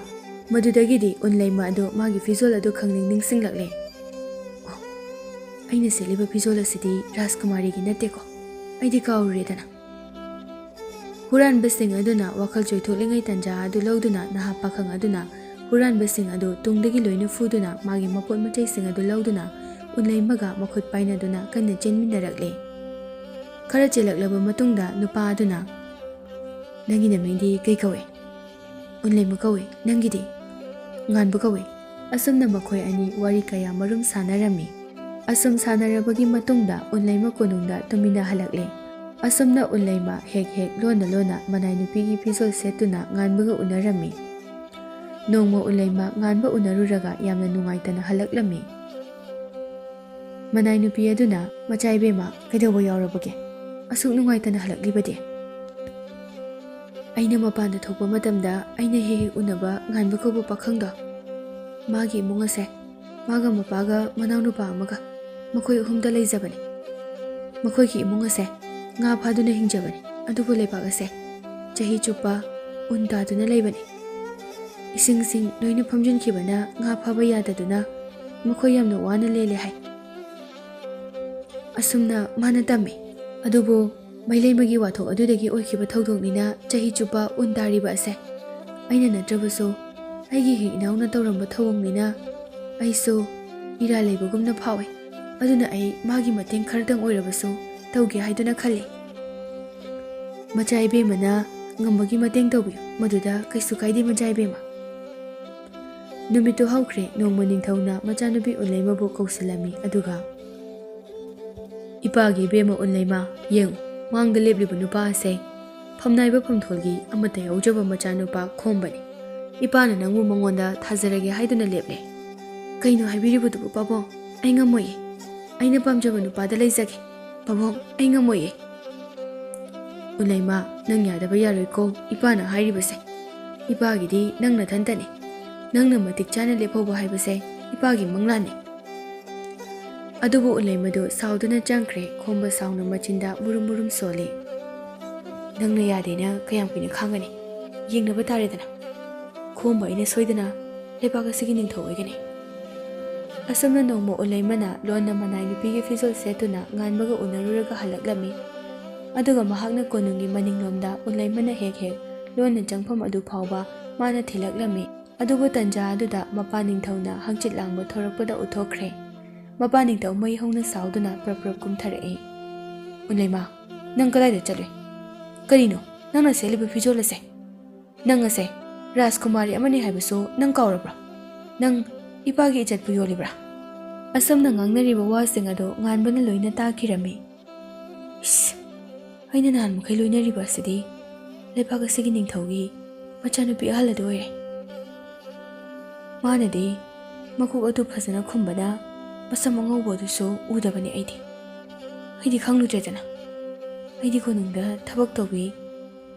ꯃꯗꯨꯗꯒꯤꯗꯤ ꯎꯟꯂꯩꯃ ꯑꯗꯨ ꯃꯥꯒꯤ ꯐꯤꯖꯣꯜ ꯑꯗꯨ ꯈꯪꯅꯤꯡ ꯅꯤꯡꯁꯤꯡꯂꯛꯂꯦ꯫ "ꯑꯣ, ꯑꯩꯅ ꯁꯦꯠꯂꯤꯕ ꯐꯤꯖꯣꯜ ꯑꯁꯤꯗꯤ ꯔꯥꯖꯀꯨꯃꯥꯔꯤꯒꯤ ꯅꯠꯇꯦꯀꯣ, ꯑꯩꯗꯤ ꯀꯥꯎꯔꯨꯔꯦꯗꯅ꯫" ꯍꯨꯔꯥꯟꯕꯁꯤꯡ ꯑꯗꯨꯅ ꯋꯥꯈꯜ ꯆꯣꯏꯊꯣꯛꯂꯤꯉꯩ ꯇꯟꯖꯥ ꯑꯗꯨ ꯂꯧꯗꯨꯅ ꯅꯍꯥ ꯄꯥꯈꯪ ꯑꯗꯨꯅ ꯍꯨꯔꯥꯟꯕꯁꯤꯡ ꯑꯗꯨ ꯇꯨꯡꯗꯒꯤ ꯂꯣꯏꯅ ꯐꯨꯗꯨꯅ ꯃꯥꯒꯤ ꯃꯄꯣꯠ ꯃꯆꯩꯁꯤꯡ ꯑꯗꯨ ꯂꯧꯗꯨꯅ ꯎꯟꯂꯩꯃꯒ ꯃꯈꯨꯠ ꯄꯥꯏꯅꯗꯨꯅ ꯀꯟꯅ ꯆꯦꯟꯃꯤꯟꯅꯔꯛꯂꯦ꯫ ꯈꯔ ꯆꯦꯜꯂꯛꯂꯕ ꯃꯇꯨꯡꯗ ꯅꯨꯄꯥ ꯑꯗꯨꯅ, "ꯅꯪꯒꯤ ꯅꯃꯤꯡꯗꯤ ꯀꯩ ꯀꯧꯏ?" "ꯎꯟꯂꯩꯃ ꯀꯧꯏ, ꯅꯪꯒꯤꯗꯤ?" "ꯉꯥꯟꯕ ꯀꯧꯏ꯫" ꯑꯁꯨꯝꯅ ꯃꯈꯣꯏ ꯑꯅꯤ ꯋꯥꯔꯤ ꯀꯌꯥ ꯃꯔꯨꯝ ꯁꯥꯟꯅꯔꯝꯃꯤ꯫ ꯑꯁꯨꯝ ꯁꯥꯟꯅꯔꯕꯒꯤ ꯃꯇꯨꯡꯗ ꯎꯟꯂꯩꯃ ꯀꯣꯅꯨꯡꯗ ꯇꯨꯃꯤꯟꯅ ꯍꯜꯂꯛꯂꯦ꯫ ꯑꯁꯨꯝꯅ ꯎꯟꯂꯩꯃ ꯍꯦꯛ ꯍꯦꯛ ꯂꯣꯟꯅ ꯂꯣꯟꯅ ꯃꯅꯥꯏ ꯅꯨꯄꯤꯒꯤ ꯐꯤꯖꯣꯜ ꯁꯦꯠꯇꯨꯅ ꯉꯥꯟꯕꯒ ꯎꯅꯔꯝꯃꯤ꯫ ꯅꯣꯡꯃ ꯎꯟꯂꯩꯃ ꯉꯥꯟꯕ ꯎꯅꯔꯨꯔꯒ ꯌꯥꯝꯅ ꯅꯨꯡꯉꯥꯏꯇꯅ ꯍꯜꯂꯛꯂꯝꯃꯤ꯫ ꯃꯅꯥꯏ ꯅꯨꯄꯤ ꯑꯗꯨꯅ, "ꯃꯆꯥ ꯏꯕꯦꯝꯃ, ꯀꯩꯗꯧꯕ ꯌꯥꯎꯔꯕꯒꯦ? ꯑꯁꯨꯛ ꯅꯨꯡꯉꯥꯏꯇꯅ ꯍꯜꯂꯛꯂꯤꯕꯗꯤ?" ꯑꯩꯅ ꯃꯄꯥꯟꯗ ꯊꯣꯛꯄ ꯃꯇꯝꯗ ꯑꯩꯅ ꯍꯦꯛ ꯍꯦꯛ ꯎꯅꯕ ꯉꯥꯟꯕ ꯀꯧꯕ ꯄꯥꯈꯪꯗꯣ, ꯃꯥꯒꯤ ꯏꯃꯨꯡ ꯑꯁꯦ ꯃꯥꯒ ꯃꯄꯥꯒ ꯃꯅꯥꯎꯅꯨꯄꯥ ꯑꯃꯒ, ꯃꯈꯣꯏ ꯑꯍꯨꯝꯗ ꯂꯩꯖꯕꯅꯤ꯫ ꯃꯈꯣꯏꯒꯤ ꯏꯃꯨꯡ ꯑꯁꯦ ꯉꯥ ꯐꯥꯗꯨꯅ ꯍꯤꯡꯖꯕꯅꯤ, ꯑꯗꯨꯕꯨ ꯂꯩꯕꯥꯛ ꯑꯁꯦ ꯆꯍꯤ ꯆꯨꯞꯄ ꯎꯟ ꯇꯥꯗꯨꯅ ꯂꯩꯕꯅꯤ꯫ ꯏꯁꯤꯡꯁꯤꯡ ꯂꯣꯏꯅ ꯐꯝꯖꯤꯟꯈꯤꯕꯅ ꯉꯥ ꯐꯥꯕ ꯌꯥꯗꯗꯨꯅ ꯃꯈꯣꯏ ꯌꯥꯝꯅ ꯋꯥꯅ ꯂꯦꯜꯂꯦ ꯍꯥꯏ꯫ ꯑꯁꯨꯝꯅ ꯃꯥꯅ ꯇꯝꯃꯤ꯫ ꯑꯗꯨꯕꯨ ꯃꯩꯂꯩꯃꯒꯤ ꯋꯥꯊꯣꯛ ꯑꯗꯨꯗꯒꯤ ꯑꯣꯏꯈꯤꯕ ꯊꯧꯗꯣꯛꯅꯤꯅ ꯆꯍꯤ ꯆꯨꯞꯄ ꯎꯟ ꯇꯥꯔꯤꯕ ꯑꯁꯦ꯫ ꯑꯩꯅ ꯅꯠꯇ꯭ꯔꯕꯁꯨ ꯑꯩꯒꯤ ꯍꯦꯛ ꯏꯅꯥꯎꯅ ꯇꯧꯔꯝꯕ ꯊꯧꯑꯣꯡꯅꯤꯅ ꯑꯩꯁꯨ ꯏꯔꯥꯜ ꯂꯩꯕꯒꯨꯝꯅ ꯐꯥꯎꯏ꯫ ꯑꯗꯨꯅ ꯑꯩ ꯃꯥꯒꯤ ꯃꯇꯦꯡ ꯈꯔꯇꯪ ꯑꯣꯏꯔꯕꯁꯨ ꯇꯧꯒꯦ ꯍꯥꯏꯗꯨꯅ ꯈꯜꯂꯤ꯫ ꯃꯆꯥ ꯏꯕꯦꯝꯃꯅ ꯉꯝꯕꯒꯤ ꯃꯇꯦꯡ ꯇꯧꯕꯤꯌꯨ, ꯃꯗꯨꯗ ꯀꯩꯁꯨ ꯀꯥꯏꯗꯦ ꯃꯆꯥ ꯏꯕꯦꯝꯃ꯫ ꯅꯨꯃꯤꯠꯇꯨ ꯍꯧꯈ꯭ꯔꯦ꯫ ꯅꯣꯡꯃ ꯅꯤꯡꯊꯧꯅ ꯃꯆꯥꯅꯨꯄꯤ ꯎꯟꯂꯩꯃꯕꯨ ꯀꯧꯁꯤꯜꯂꯝꯃꯤ, ꯑꯗꯨꯒ, "ꯏꯄꯥꯒꯤ ꯏꯕꯦꯝꯃ ꯎꯟꯂꯩꯃ, ꯌꯦꯡꯉꯨ, ꯃꯥꯡꯗ ꯂꯦꯞꯂꯤꯕ ꯅꯨꯄꯥ ꯑꯁꯦ ꯐꯝꯅꯥꯏꯕ ꯐꯝꯊꯣꯜꯒꯤ ꯑꯃꯠꯇ ꯌꯥꯎꯖꯕ ꯃꯆꯥꯅꯨꯄꯥ ꯈꯣꯝꯕꯅꯤ꯫ ꯏꯄꯥꯅ ꯅꯪꯕꯨ ꯃꯉꯣꯟꯗ ꯊꯥꯖꯔꯒꯦ ꯍꯥꯏꯗꯨꯅ ꯂꯦꯞꯂꯦ꯫" "ꯀꯩꯅꯣ ꯍꯥꯏꯕꯤꯔꯤꯕꯗꯨꯕꯨ ꯄꯥꯕꯨꯡ? ꯑꯩ ꯉꯝꯃꯣꯏꯌꯦ꯫ ꯑꯩꯅ ꯄꯥꯝꯖꯕ ꯅꯨꯄꯥꯗ ꯂꯩꯖꯒꯦ꯫ ꯄꯥꯕꯨꯡ, ꯑꯩ ꯉꯝꯃꯣꯏꯌꯦ꯫" "ꯎꯟꯂꯩꯃ, ꯅꯪ ꯌꯥꯗꯕ ꯌꯥꯔꯣꯏꯀꯣ ꯏꯄꯥꯅ ꯍꯥꯏꯔꯤꯕꯁꯦ꯫ ꯏꯄꯥꯒꯤꯗꯤ ꯅꯪ ꯅꯊꯟꯇꯅꯤ꯫ ꯅꯪꯅ ꯃꯇꯤꯛ ꯆꯥꯅ ꯂꯦꯞꯍꯧꯕ ꯍꯥꯏꯕꯁꯦ ꯏꯄꯥꯒꯤ ꯃꯪꯂꯥꯟꯅꯤ꯫" ꯑꯗꯨꯕꯨ ꯎꯟꯂꯩꯃꯗꯨ ꯁꯥꯎꯗꯨꯅ ꯆꯪꯈ꯭ꯔꯦ꯫ ꯈꯣꯝꯕ ꯁꯥꯎꯅ ꯃꯆꯤꯟꯗ ꯃꯨꯔꯨꯝ ꯃꯨꯔꯨꯝ ꯁꯣꯜꯂꯤ꯫ "ꯅꯪꯅ ꯌꯥꯗꯦꯅ ꯀꯌꯥꯝ ꯀꯨꯏꯅ ꯈꯥꯡꯒꯅꯤ? ꯌꯦꯡꯅꯕ ꯇꯥꯔꯦꯗꯅ꯫ ꯈꯣꯝꯕ ꯑꯩꯅ ꯁꯣꯏꯗꯅ ꯂꯩꯕꯥꯛ ꯑꯁꯤꯒꯤ ꯅꯤꯡꯊꯧ ꯑꯣꯏꯒꯅꯤ꯫" ꯑꯁꯨꯝꯅ ꯅꯣꯡꯃ ꯎꯟꯂꯩꯃꯅ ꯂꯣꯟꯅ ꯃꯅꯥꯏ ꯅꯨꯄꯤꯒꯤ ꯐꯤꯖꯣꯜ ꯁꯦꯠꯇꯨꯅ ꯉꯥꯟꯕꯒ ꯎꯅꯔꯨꯔꯒ ꯍꯜꯂꯛꯂꯝꯃꯤ꯫ ꯑꯗꯨꯒ ꯃꯍꯥꯛꯅ ꯀꯣꯅꯨꯡꯒꯤ ꯃꯅꯤꯡꯂꯣꯝꯗ ꯎꯟꯂꯩꯃꯅ ꯍꯦꯛ ꯍꯦꯛ ꯂꯣꯟꯅ ꯆꯪꯐꯝ ꯑꯗꯨ ꯐꯥꯎꯕ ꯃꯥꯅ ꯊꯤꯜꯂꯛꯂꯝꯃꯤ꯫ ꯑꯗꯨꯕꯨ ꯇꯟꯖꯥ ꯑꯗꯨꯗ ꯃꯄꯥ ꯅꯤꯡꯊꯧꯅ ꯍꯪꯆꯤꯠ ꯂꯥꯡꯕ ꯊꯣꯔꯛꯄꯗ ꯎꯠꯊꯣꯛꯈ꯭ꯔꯦ꯫ ꯃꯄꯥ ꯅꯤꯡꯊꯧ ꯃꯩ ꯍꯧꯅ ꯁꯥꯎꯗꯨꯅ ꯄ꯭ꯔꯞ ꯄ꯭ꯔꯞ ꯀꯨꯝꯊꯔꯛꯏ꯫ "ꯎꯟꯂꯩꯃ, ꯅꯪ ꯀꯗꯥꯏꯗ ꯆꯠꯂꯨꯏ? ꯀꯔꯤꯅꯣ ꯅꯪꯅ ꯁꯦꯠꯂꯤꯕ ꯐꯤꯖꯣꯜ ꯑꯁꯦ? ꯅꯪ ꯑꯁꯦ ꯔꯥꯖꯀꯨꯃꯥꯔꯤ ꯑꯃꯅꯤ ꯍꯥꯏꯕꯁꯨ ꯅꯪ ꯀꯥꯎꯔꯕ꯭ꯔꯥ? ꯅꯪ ꯏꯄꯥꯒꯤ ꯏꯖꯠꯄꯨ ꯌꯣꯜꯂꯤꯕ꯭ꯔꯥ?" ꯑꯁꯨꯝꯅ ꯉꯥꯡꯅꯔꯤꯕ ꯋꯥꯁꯤꯡ ꯑꯗꯨ ꯉꯥꯟꯕꯅ ꯂꯣꯏꯅ ꯇꯥꯈꯤꯔꯝꯃꯤ꯫ "ꯏꯁ! ꯑꯩꯅ ꯅꯍꯥꯟ ꯃꯈꯩ ꯂꯣꯏꯅꯔꯤꯕ ꯑꯁꯤꯗꯤ ꯂꯩꯕꯥꯛ ꯑꯁꯤꯒꯤ ꯅꯤꯡꯊꯧꯒꯤ ꯃꯆꯥꯅꯨꯄꯤ ꯑꯍꯜ ꯑꯗꯨ ꯑꯣꯏꯔꯦ꯫" ꯃꯥꯅꯗꯤ ꯃꯀꯣꯛ ꯑꯗꯨ ꯐꯖꯅ ꯈꯨꯝꯕꯅ ꯃꯁꯝ ꯑꯉꯧꯕ ꯑꯗꯨꯁꯨ ꯎꯗꯕꯅꯤ ꯑꯩꯗꯤ꯫ ꯑꯩꯗꯤ ꯈꯪꯂꯨꯗ꯭ꯔꯦꯗꯅ꯫ ꯑꯩꯗꯤ ꯀꯣꯅꯨꯡꯗ ꯊꯕꯛ ꯇꯧꯕꯤ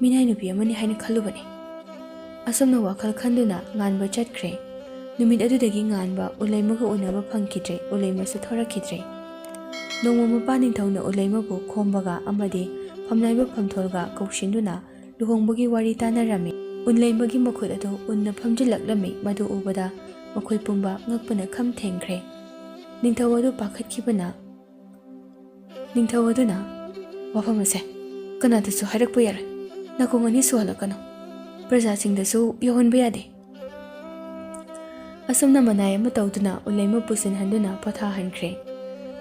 ꯃꯤꯅꯥꯏ ꯅꯨꯄꯤ ꯑꯃꯅꯤ ꯍꯥꯏꯅ ꯈꯜꯂꯨꯕꯅꯤ꯫ ꯑꯁꯨꯝꯅ ꯋꯥꯈꯜ ꯈꯟꯗꯨꯅ ꯉꯥꯟꯕ ꯆꯠꯈ꯭ꯔꯦ꯫ ꯅꯨꯃꯤꯠ ꯑꯗꯨꯗꯒꯤ ꯉꯥꯟꯕ ꯎꯂꯩꯃꯒ ꯎꯅꯕ ꯐꯪꯈꯤꯗ꯭ꯔꯦ, ꯎꯂꯩꯃꯁꯨ ꯊꯣꯔꯛꯈꯤꯗ꯭ꯔꯦ꯫ ꯅꯣꯡꯃ ꯃꯄꯥ ꯅꯤꯡꯊꯧꯅ ꯎꯂꯩꯃꯕꯨ ꯈꯣꯝꯕꯒ ꯑꯃꯗꯤ ꯐꯝꯅꯥꯏꯕ ꯐꯝꯊꯣꯜꯒ ꯀꯧꯁꯤꯟꯗꯨꯅ ꯂꯨꯍꯣꯡꯕꯒꯤ ꯋꯥꯔꯤ ꯇꯥꯅꯔꯝꯃꯤ꯫ ꯎꯂꯩꯃꯒꯤ ꯃꯈꯨꯠ ꯑꯗꯨ ꯎꯟꯅ ꯐꯝꯖꯤꯜꯂꯛꯂꯝꯃꯤ꯫ ꯃꯗꯨ ꯎꯕꯗ ꯃꯈꯣꯏ ꯄꯨꯝꯕ ꯉꯛꯄꯅ ꯈꯝ ꯊꯦꯡꯈ꯭ꯔꯦ꯫ ꯅꯤꯡꯊꯧ ꯑꯗꯨ ꯄꯥꯈꯠꯈꯤꯕꯅ ꯅꯤꯡꯊꯧ ꯑꯗꯨꯅ, "ꯋꯥꯐꯝ ꯑꯁꯦ ꯀꯅꯥꯗꯁꯨ ꯍꯥꯏꯔꯛꯄ ꯌꯥꯔꯣꯏ꯫ ꯅꯥꯀꯣꯡ ꯑꯅꯤ ꯁꯨꯍꯜꯂꯛꯀꯅꯨ꯫ ꯄ꯭ꯔꯖꯥꯁꯤꯡꯗꯁꯨ ꯌꯧꯍꯟꯕ ꯌꯥꯗꯦ"꯫ ꯑꯁꯨꯝꯅ ꯃꯅꯥꯏ ꯑꯃ ꯇꯧꯗꯨꯅ ꯎꯂꯩꯃ ꯄꯨꯁꯤꯟꯍꯟꯗꯨꯅ ꯄꯣꯊꯥꯍꯟꯈ꯭ꯔꯦ꯫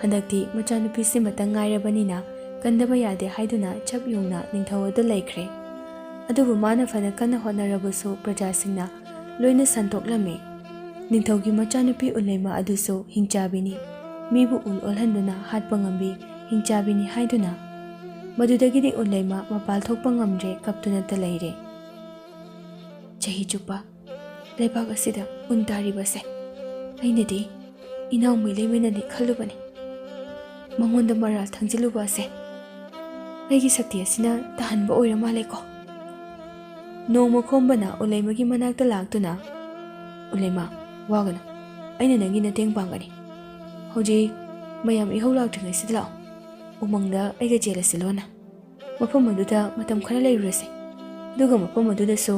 ꯍꯟꯗꯛꯇꯤ ꯃꯆꯥꯅꯨꯄꯤꯁꯤꯃꯇꯪ ꯉꯥꯏꯔꯕꯅꯤꯅ ꯀꯟꯗꯕ ꯌꯥꯗꯦ ꯍꯥꯏꯗꯨꯅ ꯆꯞ ꯌꯨꯡꯅ ꯅꯤꯡꯊꯧ ꯑꯗꯨ ꯂꯩꯈ꯭ꯔꯦ꯫ ꯑꯗꯨꯕꯨ ꯃꯥꯅ ꯐꯅ ꯀꯟꯅ ꯍꯣꯠꯅꯔꯕꯁꯨ ꯄ꯭ꯔꯖꯥꯁꯤꯡꯅ ꯂꯣꯏꯅ ꯁꯟꯗꯣꯛꯂꯝꯃꯤ꯫ ꯅꯤꯡꯊꯧꯒꯤ ꯃꯆꯥꯅꯨꯄꯤ ꯎꯂꯩꯃ ꯑꯗꯨꯁꯨ ꯍꯤꯡꯆꯥꯕꯤꯅꯤ, ꯃꯤꯕꯨ ꯎꯜ ꯑꯣꯜꯍꯟꯗꯨꯅ ꯍꯥꯠꯄ ꯉꯝꯕꯤ ꯍꯤꯡꯆꯥꯕꯤꯅꯤ ꯍꯥꯏꯗꯨꯅ꯫ ꯃꯗꯨꯗꯒꯤꯗꯤ ꯎꯂꯩꯃ ꯃꯄꯥꯜ ꯊꯣꯛꯄ ꯉꯝꯗ꯭ꯔꯦ, ꯀꯞꯇꯨꯅꯇ ꯂꯩꯔꯦ꯫ ꯆꯍꯤ ꯆꯨꯞꯄ ꯂꯩꯕꯥꯛ ꯑꯁꯤꯗ ꯎꯟ ꯇꯥꯔꯤꯕꯁꯦ ꯑꯩꯅꯗꯤ ꯏꯅꯥꯎ ꯃꯩꯂꯩꯃꯅꯅꯤ ꯈꯜꯂꯨꯕꯅꯤ꯫ ꯃꯉꯣꯟꯗ ꯃꯔꯥꯜ ꯊꯪꯖꯤꯜꯂꯨꯕ ꯑꯁꯦ ꯑꯩꯒꯤ ꯁꯛꯇꯤ ꯑꯁꯤꯅ ꯇꯥꯍꯟꯕ ꯑꯣꯏꯔ ꯃꯥꯜꯂꯦꯀꯣ꯫ ꯅꯣꯡꯃ ꯈꯣꯝꯕꯅ ꯎꯂꯩꯃꯒꯤ ꯃꯅꯥꯛꯇ ꯂꯥꯛꯇꯨꯅ, "ꯎꯂꯩꯃ, ꯋꯥꯒꯅꯨ, ꯑꯩꯅ ꯅꯪꯒꯤ ꯃꯇꯦꯡ ꯄꯥꯡꯒꯅꯤ꯫ ꯍꯧꯖꯤꯛ ꯃꯌꯥꯝ ꯏꯍꯧ ꯂꯥꯛꯇ꯭ꯔꯤꯉꯩꯁꯤꯗ ꯂꯥꯛꯑꯣ, ꯎꯃꯪꯗ ꯑꯩꯒ ꯆꯦꯜꯂꯁꯤ ꯂꯣꯟꯅ꯫ ꯃꯐꯝ ꯑꯗꯨꯗ ꯃꯇꯝ ꯈꯔ ꯂꯩꯔꯨꯔꯁꯤ, ꯑꯗꯨꯒ ꯃꯐꯝ ꯑꯗꯨꯗꯁꯨ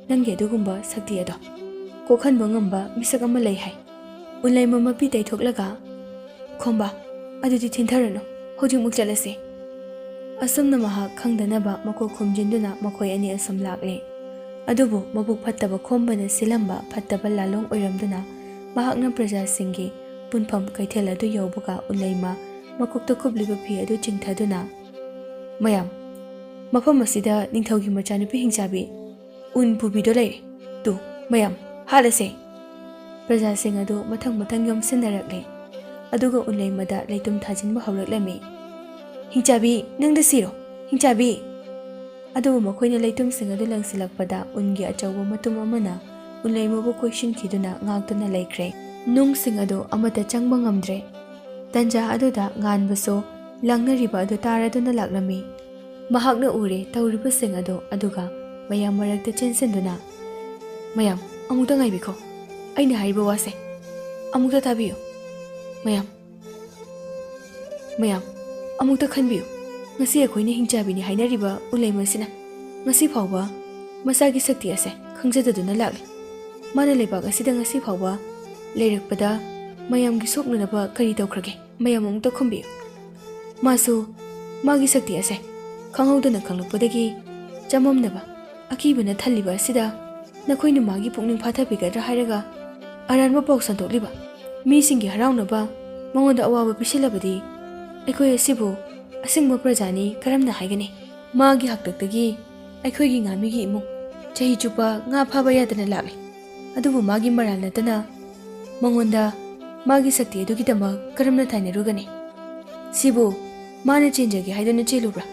ꯅꯪꯒꯤ ꯑꯗꯨꯒꯨꯝꯕ ꯁꯛꯇꯤ ꯑꯗꯣ ꯀꯣꯛꯍꯟꯕ ꯉꯝꯕ ꯃꯤꯁꯛ ꯑꯃ ꯂꯩ ꯍꯥꯏ"꯫ ꯎꯂꯩꯃ ꯃꯄꯤ ꯇꯩꯊꯣꯛꯂꯒ, "ꯈꯣꯝꯕ, ꯑꯗꯨꯗꯤ ꯊꯤꯟꯊꯔꯅꯨ, ꯍꯧꯖꯤꯛꯃꯛ ꯆꯠꯂꯁꯤ"꯫ ꯑꯁꯨꯝꯅ ꯃꯍꯥꯛ ꯈꯪꯗꯅꯕ ꯃꯀꯣꯛ ꯈꯨꯝꯖꯤꯟꯗꯨꯅ ꯃꯈꯣꯏ ꯑꯅꯤ ꯑꯁꯨꯝ ꯂꯥꯛꯂꯦ꯫ ꯑꯗꯨꯕꯨ ꯃꯕꯨꯛ ꯐꯠꯇꯕ ꯈꯣꯝꯕꯅ ꯁꯤꯜꯂꯝꯕ ꯐꯠꯇꯕ ꯂꯥꯂꯣꯡ ꯑꯣꯏꯔꯝꯗꯨꯅ ꯃꯍꯥꯛꯅ ꯄ꯭ꯔꯖꯥꯁꯤꯡꯒꯤ ꯄꯨꯟꯐꯝ ꯀꯩꯊꯦꯜ ꯑꯗꯨ ꯌꯧꯕꯒ ꯎꯂꯩꯃ ꯃꯀꯣꯛꯇ ꯀꯨꯞꯂꯤꯕ ꯐꯤ ꯑꯗꯨ ꯆꯤꯡꯊꯗꯨꯅ, "ꯃꯌꯥꯝ, ꯃꯐꯝ ꯑꯁꯤꯗ ꯅꯤꯡꯊꯧꯒꯤ ꯃꯆꯥꯅꯨꯄꯤ ꯍꯤꯡꯆꯥꯕꯤ ꯎꯟ ꯄꯨꯕꯤꯗꯣ ꯂꯩꯔꯦ꯫ ꯇꯨ, ꯃꯌꯥꯝ, ꯍꯥꯠꯂꯁꯦ"꯫ ꯄ꯭ꯔꯖꯥꯁꯤꯡ ꯑꯗꯨ ꯃꯊꯪ ꯃꯊꯪ ꯌꯣꯝꯁꯤꯟꯅꯔꯛꯂꯦ꯫ ꯑꯗꯨꯒ ꯎꯂꯩꯃꯗ ꯂꯩꯇꯨꯝ ꯊꯥꯖꯤꯟꯕ ꯍꯧꯔꯛꯂꯝꯃꯤ꯫ "ꯍꯤꯡꯆꯥꯕꯤ, ꯅꯪꯗ ꯁꯤꯔꯣ, ꯍꯤꯡꯆꯥꯕꯤ!" ꯑꯗꯨꯕꯨ ꯃꯈꯣꯏꯅ ꯂꯩꯇꯨꯝꯁꯤꯡ ꯑꯗꯨ ꯂꯪꯁꯤꯜꯂꯛꯄꯗ ꯎꯟꯒꯤ ꯑꯆꯧꯕ ꯃꯇꯨꯝ ꯑꯃꯅ ꯎꯂꯩꯃꯕꯨ ꯀꯣꯏꯁꯤꯟꯈꯤꯗꯨꯅ ꯉꯥꯛꯇꯨꯅ ꯂꯩꯈ꯭ꯔꯦ꯫ ꯅꯨꯡꯁꯤꯡ ꯑꯗꯨ ꯑꯃꯠꯇ ꯆꯪꯕ ꯉꯝꯗ꯭ꯔꯦ꯫ ꯇꯟꯖꯥ ꯑꯗꯨꯗ ꯉꯥꯟꯕꯁꯨ ꯂꯪꯅꯔꯤꯕ ꯑꯗꯨ ꯇꯥꯔꯗꯨꯅ ꯂꯥꯛꯂꯝꯃꯤ꯫ ꯃꯍꯥꯛꯅ ꯎꯔꯦ ꯇꯧꯔꯤꯕꯁꯤꯡ ꯑꯗꯣ, ꯑꯗꯨꯒ ꯃꯌꯥꯝ ꯃꯔꯛꯇ ꯆꯦꯟꯁꯤꯟꯗꯨꯅ, "ꯃꯌꯥꯝ, ꯑꯃꯨꯛꯇ ꯉꯥꯏꯕꯤꯈꯣ, ꯑꯩꯅ ꯍꯥꯏꯔꯤꯕ ꯋꯥꯁꯦ ꯑꯃꯨꯛꯇ ꯇꯥꯕꯤꯌꯨ꯫ ꯃꯌꯥꯝ, ꯃꯌꯥꯝ, ꯑꯃꯨꯛꯇ ꯈꯟꯕꯤꯌꯨ꯫ ꯉꯁꯤ ꯑꯩꯈꯣꯏꯅ ꯍꯤꯡꯆꯥꯕꯤꯅꯤ ꯍꯥꯏꯅꯔꯤꯕ ꯎꯂꯩꯃ ꯑꯁꯤꯅ ꯉꯁꯤ ꯐꯥꯎꯕ ꯃꯁꯥꯒꯤ ꯁꯛꯇꯤ ꯑꯁꯦ ꯈꯪꯖꯗꯗꯨꯅ ꯂꯥꯛꯂꯤ꯫ ꯃꯥꯅ ꯂꯩꯕꯥꯛ ꯑꯁꯤꯗ ꯉꯁꯤ ꯐꯥꯎꯕ ꯂꯩꯔꯛꯄꯗ ꯃꯌꯥꯝꯒꯤ ꯁꯣꯛꯅꯅꯕ ꯀꯔꯤ ꯇꯧꯈ꯭ꯔꯒꯦ? ꯃꯌꯥꯝ ꯑꯃꯨꯛꯇ ꯈꯨꯝꯕꯤꯌꯨ꯫ ꯃꯥꯁꯨ ꯃꯥꯒꯤ ꯁꯛꯇꯤ ꯑꯁꯦ ꯈꯪꯍꯧꯗꯅ ꯈꯪꯂꯛꯄꯗꯒꯤ ꯆꯃꯝꯅꯕ, ꯑꯀꯤꯕꯅ ꯊꯜꯂꯤꯕ ꯑꯁꯤꯗ ꯅꯈꯣꯏꯅ ꯃꯥꯒꯤ ꯄꯨꯛꯅꯤꯡ ꯐꯥꯊꯕꯤꯒꯗ꯭ꯔꯥ ꯍꯥꯏꯔꯒ ꯑꯔꯥꯟꯕ ꯄꯥꯎ ꯁꯟꯗꯣꯛꯂꯤꯕ, ꯃꯤꯁꯤꯡꯒꯤ ꯍꯔꯥꯎꯅꯕ ꯃꯉꯣꯟꯗ ꯑꯋꯥꯕ ꯄꯤꯁꯤꯜꯂꯕꯗꯤ ꯑꯩꯈꯣꯏ ꯑꯁꯤꯕꯨ ꯑꯁꯦꯡꯕ ꯄ꯭ꯔꯖꯥꯅꯤ ꯀꯔꯝꯅ ꯍꯥꯏꯒꯅꯤ? ꯃꯥꯒꯤ ꯍꯥꯛꯇꯛꯇꯒꯤ ꯑꯩꯈꯣꯏꯒꯤ ꯉꯥꯃꯤꯒꯤ ꯏꯃꯨꯡ ꯆꯍꯤ ꯆꯨꯞꯄ ꯉꯥ ꯐꯥꯕ ꯌꯥꯗꯅ ꯂꯥꯛꯂꯤ꯫ ꯑꯗꯨꯕꯨ ꯃꯥꯒꯤ ꯃꯔꯥꯜ ꯅꯠꯇꯅ ꯃꯉꯣꯟꯗ ꯃꯥꯒꯤ ꯁꯛꯇꯤ ꯑꯗꯨꯒꯤꯗꯃꯛ ꯀꯔꯝꯅ ꯇꯥꯏꯅꯔꯨꯒꯅꯤ? ꯁꯤꯕꯨ ꯃꯥꯅ ꯆꯦꯟꯖꯒꯦ ꯍꯥꯏꯗꯨꯅ ꯆꯦꯜꯂꯨꯕ꯭ꯔꯥ?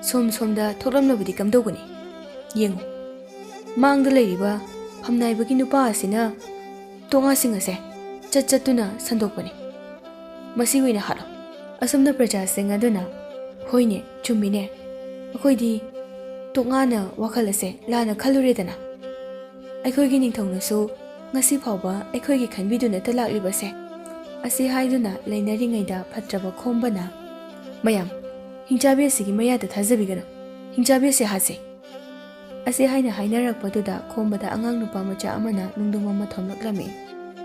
ꯁꯣꯝ ꯁꯣꯝꯗ ꯊꯣꯛꯂꯝꯂꯕꯗꯤ ꯀꯝꯗꯧꯒꯅꯤ? ꯌꯦꯡꯉꯨ, ꯃꯥꯡꯗ ꯂꯩꯔꯤꯕ ꯐꯝꯅꯥꯏꯕꯒꯤ ꯅꯨꯄꯥ ꯑꯁꯤꯅ ꯇꯣꯉꯥꯁꯤꯡ ꯑꯁꯦ ꯆꯠ ꯆꯠꯇꯨꯅ ꯁꯟꯗꯣꯛꯄꯅꯤ꯫ ꯃꯁꯤ ꯑꯣꯏꯅ ꯍꯥꯠꯂꯣ꯫ ꯑꯁꯨꯝꯅ ꯄ꯭ꯔꯖꯥꯁꯤꯡ ꯑꯗꯨꯅ, "ꯍꯣꯏꯅꯦ, ꯆꯨꯝꯃꯤꯅꯦ, ꯑꯩꯈꯣꯏꯗꯤ ꯇꯣꯉꯥꯟꯅ ꯋꯥꯈꯜ ꯑꯁꯦ ꯂꯥꯟꯅ ꯈꯜꯂꯨꯔꯦꯗꯅ꯫ ꯑꯩꯈꯣꯏꯒꯤ ꯅꯤꯡꯊꯧꯅꯁꯨ ꯉꯁꯤ ꯐꯥꯎꯕ ꯑꯩꯈꯣꯏꯒꯤ ꯈꯟꯕꯤꯗꯨꯅꯇ ꯂꯥꯛꯂꯤꯕꯁꯦ" ꯑꯁꯤ ꯍꯥꯏꯗꯨꯅ ꯂꯩꯅꯔꯤꯉꯩꯗ ꯐꯠꯇ꯭ꯔꯕ ꯈꯣꯝꯕꯅ, "ꯃꯌꯥꯝ, ꯍꯤꯡꯆꯥꯕꯤ ꯑꯁꯤꯒꯤ ꯃꯌꯥꯗ ꯊꯥꯖꯕꯤꯒꯅꯨ, ꯍꯤꯡꯆꯥꯕꯤ ꯑꯁꯤ ꯍꯥꯠꯁꯤ" ꯑꯁꯤ ꯍꯥꯏꯅ ꯍꯥꯏꯅꯔꯛꯄꯗꯨꯗ ꯈꯣꯝꯕꯗ ꯑꯉꯥꯡ ꯅꯨꯄꯥ ꯃꯆꯥ ꯑꯃꯅ ꯅꯨꯡꯗꯨꯝ ꯑꯃ ꯊꯣꯝꯂꯛꯂꯝꯃꯤ꯫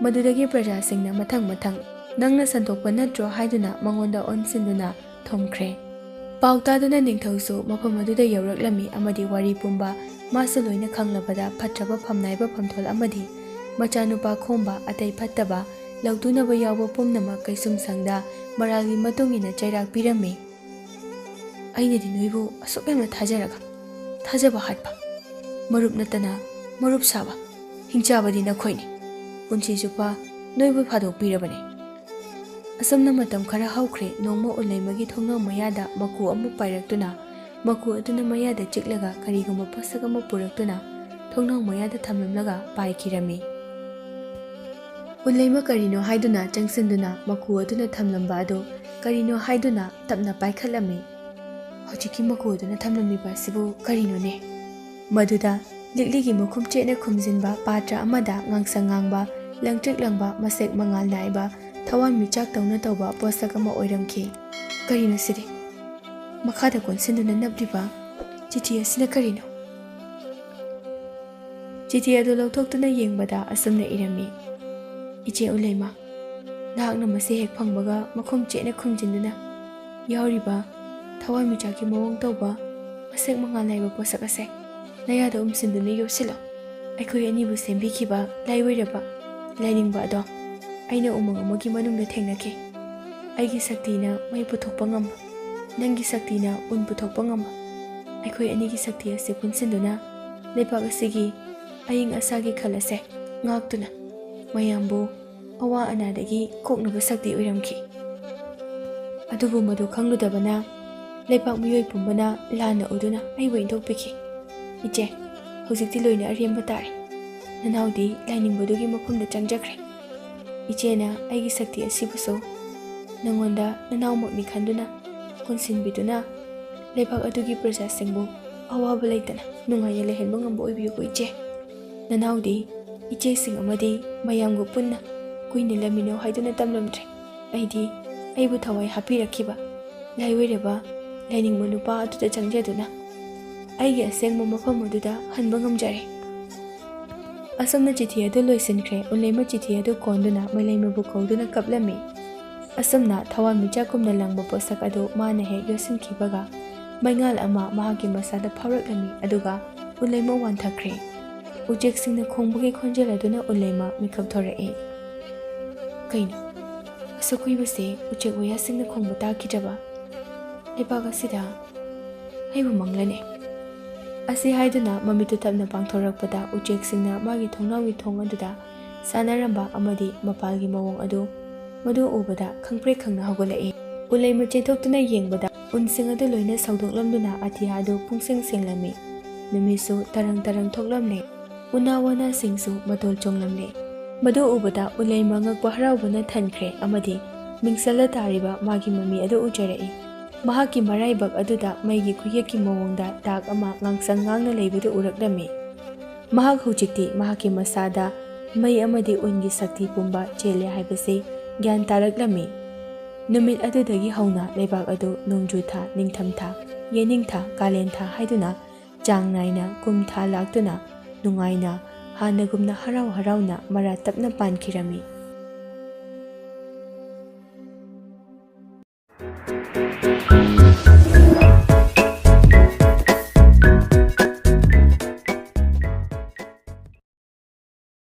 ꯃꯗꯨꯗꯒꯤ ꯄ꯭ꯔꯖꯥꯁꯤꯡꯅ ꯃꯊꯪ ꯃꯊꯪ, "ꯅꯪꯅ ꯁꯟꯗꯣꯛꯄ ꯅꯠꯇ꯭ꯔꯣ?" ꯍꯥꯏꯗꯨꯅ ꯃꯉꯣꯟꯗ ꯑꯣꯟꯁꯤꯟꯗꯨꯅ ꯊꯣꯝꯈ꯭ꯔꯦ꯫ ꯄꯥꯎ ꯇꯥꯗꯨꯅ ꯅꯤꯡꯊꯧꯁꯨ ꯃꯐꯝ ꯑꯗꯨꯗ ꯌꯧꯔꯛꯂꯝꯃꯤ ꯑꯃꯗꯤ ꯋꯥꯔꯤ ꯄꯨꯝꯕ ꯃꯥꯁꯨ ꯂꯣꯏꯅ ꯈꯪꯂꯕꯗ ꯐꯠꯇ꯭ꯔꯕ ꯐꯝꯅꯥꯏꯕ ꯐꯝꯊꯣꯜ ꯑꯃꯗꯤ ꯃꯆꯥꯅꯨꯄꯥ ꯈꯣꯝꯕ ꯑꯇꯩ ꯐꯠꯇꯕ ꯂꯧꯇꯨꯅꯕ ꯌꯥꯎꯕ ꯄꯨꯝꯅꯃꯛ ꯀꯩꯁꯨꯝꯁꯪꯗ ꯃꯔꯥꯜꯒꯤ ꯃꯇꯨꯡ ꯏꯟꯅ ꯆꯩꯔꯥꯛ ꯄꯤꯔꯝꯃꯤ꯫ "ꯑꯩꯅꯗꯤ ꯅꯣꯏꯕꯨ ꯑꯁꯨꯛ ꯌꯥꯝꯅ ꯊꯥꯖꯔꯒ ꯊꯥꯖꯕ ꯍꯥꯠꯄ, ꯃꯔꯨꯞ ꯅꯠꯇꯅ ꯃꯔꯨꯞ ꯁꯥꯕ, ꯍꯤꯡꯆꯥꯕꯗꯤ ꯅꯈꯣꯏꯅꯤ꯫ ꯄꯨꯟꯁꯤ ꯆꯨꯞꯄ ꯅꯣꯏꯕꯨ ꯐꯥꯗꯣꯛꯄꯤꯔꯕꯅꯤ"꯫ ꯑꯁꯨꯝꯅ ꯃꯇꯝ ꯈꯔ ꯍꯧꯈ꯭ꯔꯦ꯫ ꯅꯣꯡꯃ ꯎꯂꯩꯃꯒꯤ ꯊꯣꯡꯅꯥꯎ ꯃꯌꯥꯗ ꯃꯀꯨ ꯑꯃ ꯄꯥꯏꯔꯛꯇꯨꯅ, ꯃꯀꯨ ꯑꯗꯨꯅ ꯃꯌꯥꯗ ꯆꯤꯛꯂꯒ ꯀꯔꯤꯒꯨꯝꯕ ꯄꯣꯠꯁꯛ ꯑꯃ ꯄꯨꯔꯛꯇꯨꯅ ꯊꯣꯡꯅꯥꯎ ꯃꯌꯥꯗ ꯊꯝꯂꯝꯂꯒ ꯄꯥꯏꯈꯤꯔꯝꯃꯤ꯫ ꯎꯂꯩꯃ ꯀꯔꯤꯅꯣ ꯍꯥꯏꯗꯨꯅ ꯆꯪꯁꯤꯟꯗꯨꯅ ꯃꯀꯨ ꯑꯗꯨꯅ ꯊꯝꯂꯝꯕ ꯑꯗꯨ ꯀꯔꯤꯅꯣ ꯍꯥꯏꯗꯨꯅ ꯇꯞꯅ ꯄꯥꯏꯈꯠꯂꯝꯃꯤ꯫ ꯍꯧꯖꯤꯛꯀꯤ ꯃꯀꯨꯗꯨꯅ ꯊꯝꯂꯝꯂꯤꯕ ꯑꯁꯤꯕꯨ ꯀꯔꯤꯅꯣꯅꯦ? ꯃꯗꯨꯗ ꯂꯤꯛꯂꯤꯒꯤ ꯃꯈꯨꯝ ꯆꯦꯠꯅ ꯈꯨꯝꯖꯤꯟꯕ ꯄꯥꯇ꯭ꯔ ꯑꯃꯗ ꯉꯥꯡꯁꯪ ꯉꯥꯡꯕ, ꯂꯪꯇ꯭ꯔꯤꯛ ꯂꯪꯕ, ꯃꯁꯦꯛ ꯃꯉꯥꯜ ꯅꯥꯏꯕ, ꯊꯋꯥꯟꯃꯤꯆꯥꯛ ꯇꯧꯅ ꯇꯧꯕ ꯄꯣꯠꯁꯛ ꯑꯃ ꯑꯣꯏꯔꯝꯈꯤ꯫ ꯀꯔꯤꯅꯣ ꯁꯤꯗꯤ? ꯃꯈꯥꯗ ꯀꯣꯟꯁꯤꯟꯗꯨꯅ ꯅꯞꯂꯤꯕ ꯆꯤꯊꯤ ꯑꯁꯤꯅ ꯀꯔꯤꯅꯣ? ꯆꯤꯊꯤ ꯑꯗꯨ ꯂꯧꯊꯣꯛꯇꯨꯅ ꯌꯦꯡꯕꯗ ꯑꯁꯨꯝꯅ ꯏꯔꯝꯃꯤ: "ꯏꯆꯦ ꯎꯂꯩꯃ, ꯅꯍꯥꯛꯅ ꯃꯁꯤ ꯍꯦꯛ ꯐꯪꯕꯒ ꯃꯈꯨꯝ ꯆꯦꯠꯅ ꯈꯨꯝꯖꯤꯟꯗꯨꯅ ꯌꯥꯎꯔꯤꯕ ꯊꯋꯥꯟꯃꯤꯆꯥꯛꯀꯤ ꯃꯑꯣꯡ ꯇꯧꯕ ꯃꯁꯦꯛ ꯃꯉꯥꯜ ꯅꯥꯏꯕ ꯄꯣꯠꯁꯛ ꯑꯁꯦ ꯅꯌꯥꯗ ꯎꯝꯁꯤꯟꯗꯨꯅ ꯌꯣꯠꯁꯤꯜꯂꯣ꯫ ꯑꯩꯈꯣꯏ ꯑꯅꯤꯕꯨ ꯁꯦꯝꯕꯤꯈꯤꯕ ꯂꯥꯏꯑꯣꯏꯔꯕ ꯂꯥꯏꯅꯤꯡꯕ ꯑꯗꯣ ꯑꯩꯅ ꯎꯃꯪ ꯑꯃꯒꯤ ꯃꯅꯨꯡꯗ ꯊꯦꯡꯅꯈꯤ꯫ ꯑꯩꯒꯤ ꯁꯛꯇꯤꯅ ꯃꯩ ꯄꯨꯊꯣꯛꯄ ꯉꯝꯕ, ꯅꯪꯒꯤ ꯁꯛꯇꯤꯅ ꯎꯟ ꯄꯨꯊꯣꯛꯄ ꯉꯝꯕ, ꯑꯩꯈꯣꯏ ꯑꯅꯤꯒꯤ ꯁꯛꯇꯤ ꯑꯁꯤ ꯄꯨꯟꯁꯤꯟꯗꯨꯅ ꯂꯩꯕꯥꯛ ꯑꯁꯤꯒꯤ ꯑꯏꯪ ꯑꯁꯥꯒꯤ ꯈꯜ ꯑꯁꯦ ꯉꯥꯛꯇꯨꯅ ꯃꯌꯥꯝꯕꯨ ꯑꯋꯥ ꯑꯅꯥꯗꯒꯤ ꯀꯣꯛꯅꯕ ꯁꯛꯇꯤ ꯑꯣꯏꯔꯝꯈꯤ꯫ ꯑꯗꯨꯕꯨ ꯃꯗꯨ ꯈꯪꯂꯨꯗꯕꯅ ꯂꯩꯕꯥꯛ ꯃꯤꯑꯣꯏ ꯄꯨꯝꯕꯅ ꯂꯥꯟꯅ ꯎꯗꯨꯅ ꯑꯩꯕꯨ ꯏꯟꯊꯣꯛꯄꯤꯈꯤ꯫ ꯏꯆꯦ, ꯍꯧꯖꯤꯛꯇꯤ ꯂꯣꯏꯅ ꯑꯔꯦꯝꯕ ꯇꯥꯔꯦ꯫ ꯅꯅꯥꯎꯗꯤ ꯂꯥꯏꯅꯤꯡꯕꯗꯨꯒꯤ ꯃꯐꯝꯗ ꯆꯪꯖꯈ꯭ꯔꯦ꯫ ꯏꯆꯦꯅ ꯑꯩꯒꯤ ꯁꯛꯇꯤ ꯑꯁꯤꯕꯨꯁꯨ ꯅꯉꯣꯟꯗ ꯅꯅꯥꯎꯃꯛꯅꯤ ꯈꯟꯗꯨꯅ ꯀꯣꯟꯁꯤꯟꯕꯤꯗꯨꯅ ꯂꯩꯕꯥꯛ ꯑꯗꯨꯒꯤ ꯄ꯭ꯔꯖꯥꯁꯤꯡꯕꯨ ꯑꯋꯥꯕ ꯂꯩꯇꯅ ꯅꯨꯡꯉꯥꯏꯅ ꯂꯩꯍꯟꯕ ꯉꯝꯕ ꯑꯣꯏꯕꯤꯌꯨꯀꯣ ꯏꯆꯦ꯫ ꯅꯅꯥꯎꯗꯤ ꯏꯆꯦꯁꯤꯡ ꯑꯃꯗꯤ ꯃꯌꯥꯝꯒ ꯄꯨꯟꯅ ꯀꯨꯏꯅ ꯂꯩꯃꯤꯟꯅꯧ ꯍꯥꯏꯗꯨꯅ ꯇꯝꯂꯝꯗ꯭ꯔꯦ꯫ ꯑꯩꯗꯤ ꯑꯩꯕꯨ ꯊꯋꯥꯏ ꯍꯥꯞꯄꯤꯔꯛꯈꯤꯕ ꯂꯥꯏꯑꯣꯏꯔꯕ ꯂꯥꯏꯅꯤꯡꯕ ꯅꯨꯄꯥ ꯑꯗꯨꯗ ꯆꯪꯖꯗꯨꯅ ꯑꯩꯒꯤ ꯑꯁꯦꯡꯕ ꯃꯐꯝ ꯑꯗꯨꯗ ꯍꯟꯕ ꯉꯝꯖꯔꯦ꯫" ꯑꯁꯨꯝꯅ ꯆꯤꯊꯤ ꯑꯗꯨ ꯂꯣꯏꯁꯤꯟꯈ꯭ꯔꯦ꯫ ꯎꯂꯩꯃ ꯆꯤꯊꯤ ꯑꯗꯨ ꯀꯣꯟꯗꯨꯅ ꯃꯂꯩꯃꯕꯨ ꯀꯧꯗꯨꯅ ꯀꯞꯂꯝꯃꯤ꯫ ꯑꯁꯨꯝꯅ ꯊꯋꯥꯟꯃꯤꯆꯥꯛꯀꯨꯝꯅ ꯂꯪꯕ ꯄꯣꯠꯁꯛ ꯑꯗꯨ ꯃꯥꯅ ꯍꯦꯛ ꯌꯣꯠꯁꯤꯟꯈꯤꯕꯒ ꯃꯩꯉꯥꯜ ꯑꯃ ꯃꯍꯥꯛꯀꯤ ꯃꯁꯥꯗ ꯐꯥꯎꯔꯛꯂꯝꯃꯤ, ꯑꯗꯨꯒ ꯎꯂꯩꯃ ꯋꯥꯟꯊꯈ꯭ꯔꯦ꯫ ꯎꯆꯦꯛꯁꯤꯡꯅ ꯈꯣꯡꯕꯒꯤ ꯈꯣꯟꯖꯦꯜ ꯑꯗꯨꯅ ꯎꯂꯩꯃ ꯃꯤꯀꯞ ꯊꯣꯔꯛꯏ꯫ ꯀꯩꯅꯣ, ꯑꯁꯨꯛ ꯀꯨꯏꯕꯁꯦ ꯎꯆꯦꯛ ꯋꯥꯌꯥꯁꯤꯡꯅ ꯈꯣꯡꯕ ꯇꯥꯈꯤꯗ꯭ꯔꯕ? ꯂꯩꯕꯥꯛ ꯑꯁꯤꯗ ꯑꯩꯕꯨ ꯃꯪꯂꯅꯦ꯫ ꯑꯁꯤ ꯍꯥꯏꯗꯨꯅ ꯃꯃꯤꯠꯇꯨ ꯇꯞꯅ ꯄꯥꯡꯊꯣꯔꯛꯄꯗ ꯎꯆꯦꯛꯁꯤꯡꯅ ꯃꯥꯒꯤ ꯊꯣꯡꯅꯥꯎꯒꯤ ꯊꯣꯡ ꯑꯗꯨꯗ ꯁꯥꯟꯅꯔꯝꯕ ꯑꯃꯗꯤ ꯃꯄꯥꯜꯒꯤ ꯃꯑꯣꯡ ꯑꯗꯨ ꯃꯗꯨ ꯎꯕꯗ ꯈꯪꯄ꯭ꯔꯦꯛ ꯈꯪꯅ ꯍꯧꯒꯠꯂꯛꯏ꯫ ꯎꯂꯩꯃ ꯆꯦꯟꯊꯣꯛꯇꯨꯅ ꯌꯦꯡꯕꯗ ꯎꯟꯁꯤꯡ ꯑꯗꯨ ꯂꯣꯏꯅ ꯁꯧꯗꯣꯛꯂꯝꯗꯨꯅ ꯑꯇꯤꯌꯥ ꯑꯗꯨ ꯄꯨꯡꯁꯦꯡ ꯁꯦꯡꯂꯝꯃꯤ꯫ ꯅꯨꯃꯤꯠꯁꯨ ꯇꯔꯪ ꯇꯔꯪ ꯊꯣꯛꯂꯝꯂꯦ꯫ ꯎꯅꯥ ꯋꯥꯅꯥꯁꯤꯡꯁꯨ ꯃꯇꯣꯜ ꯆꯣꯡꯂꯝꯂꯦ꯫ ꯃꯗꯨ ꯎꯕꯗ ꯎꯂꯩꯃ ꯉꯛꯄ ꯍꯔꯥꯎꯕꯅ ꯊꯟꯈ꯭ꯔꯦ ꯑꯃꯗꯤ ꯃꯤꯡꯁꯜꯗ ꯇꯥꯔꯤꯕ ꯃꯥꯒꯤ ꯃꯃꯤ ꯑꯗꯨ ꯎꯖꯔꯛꯏ꯫ ꯃꯍꯥꯛꯀꯤ ꯃꯔꯥꯏꯕꯛ ꯑꯗꯨꯗ ꯃꯩꯒꯤ ꯈꯨꯌꯦꯛꯀꯤ ꯃꯑꯣꯡꯗ ꯗꯥꯛ ꯑꯃ ꯉꯥꯡꯁꯪ ꯉꯥꯡꯅ ꯂꯩꯕꯗꯨ ꯎꯔꯛꯂꯝꯃꯤ꯫ ꯃꯍꯥꯛ ꯍꯧꯖꯤꯛꯇꯤ ꯃꯍꯥꯛꯀꯤ ꯃꯁꯥꯗ ꯃꯩ ꯑꯃꯗꯤ ꯎꯟꯒꯤ ꯁꯛꯇꯤ ꯄꯨꯝꯕ ꯆꯦꯜꯂꯦ ꯍꯥꯏꯕꯁꯤ ꯒ꯭ꯌꯥꯟ ꯇꯥꯔꯛꯂꯝꯃꯤ꯫ ꯅꯨꯃꯤꯠ ꯑꯗꯨꯗꯒꯤ ꯍꯧꯅ ꯂꯩꯕꯥꯛ ꯑꯗꯨ ꯅꯣꯡꯖꯨ ꯊꯥ, ꯅꯤꯡꯊꯝ ꯊꯥ, ꯌꯦꯅꯤꯡ ꯊꯥ, ꯀꯥꯂꯦꯟ ꯊꯥ ꯍꯥꯏꯗꯨꯅ ꯆꯥꯡ ꯅꯥꯏꯅ ꯀꯨꯝ ꯊꯥ ꯂꯥꯛꯇꯨꯅ ꯅꯨꯡꯉꯥꯏꯅ, ꯍꯥꯟꯅꯒꯨꯝꯅ ꯍꯔꯥꯎ ꯍꯔꯥꯎꯅ ꯃꯔꯥ ꯇꯞꯅ ꯄꯥꯟꯈꯤꯔꯝꯃꯤ꯫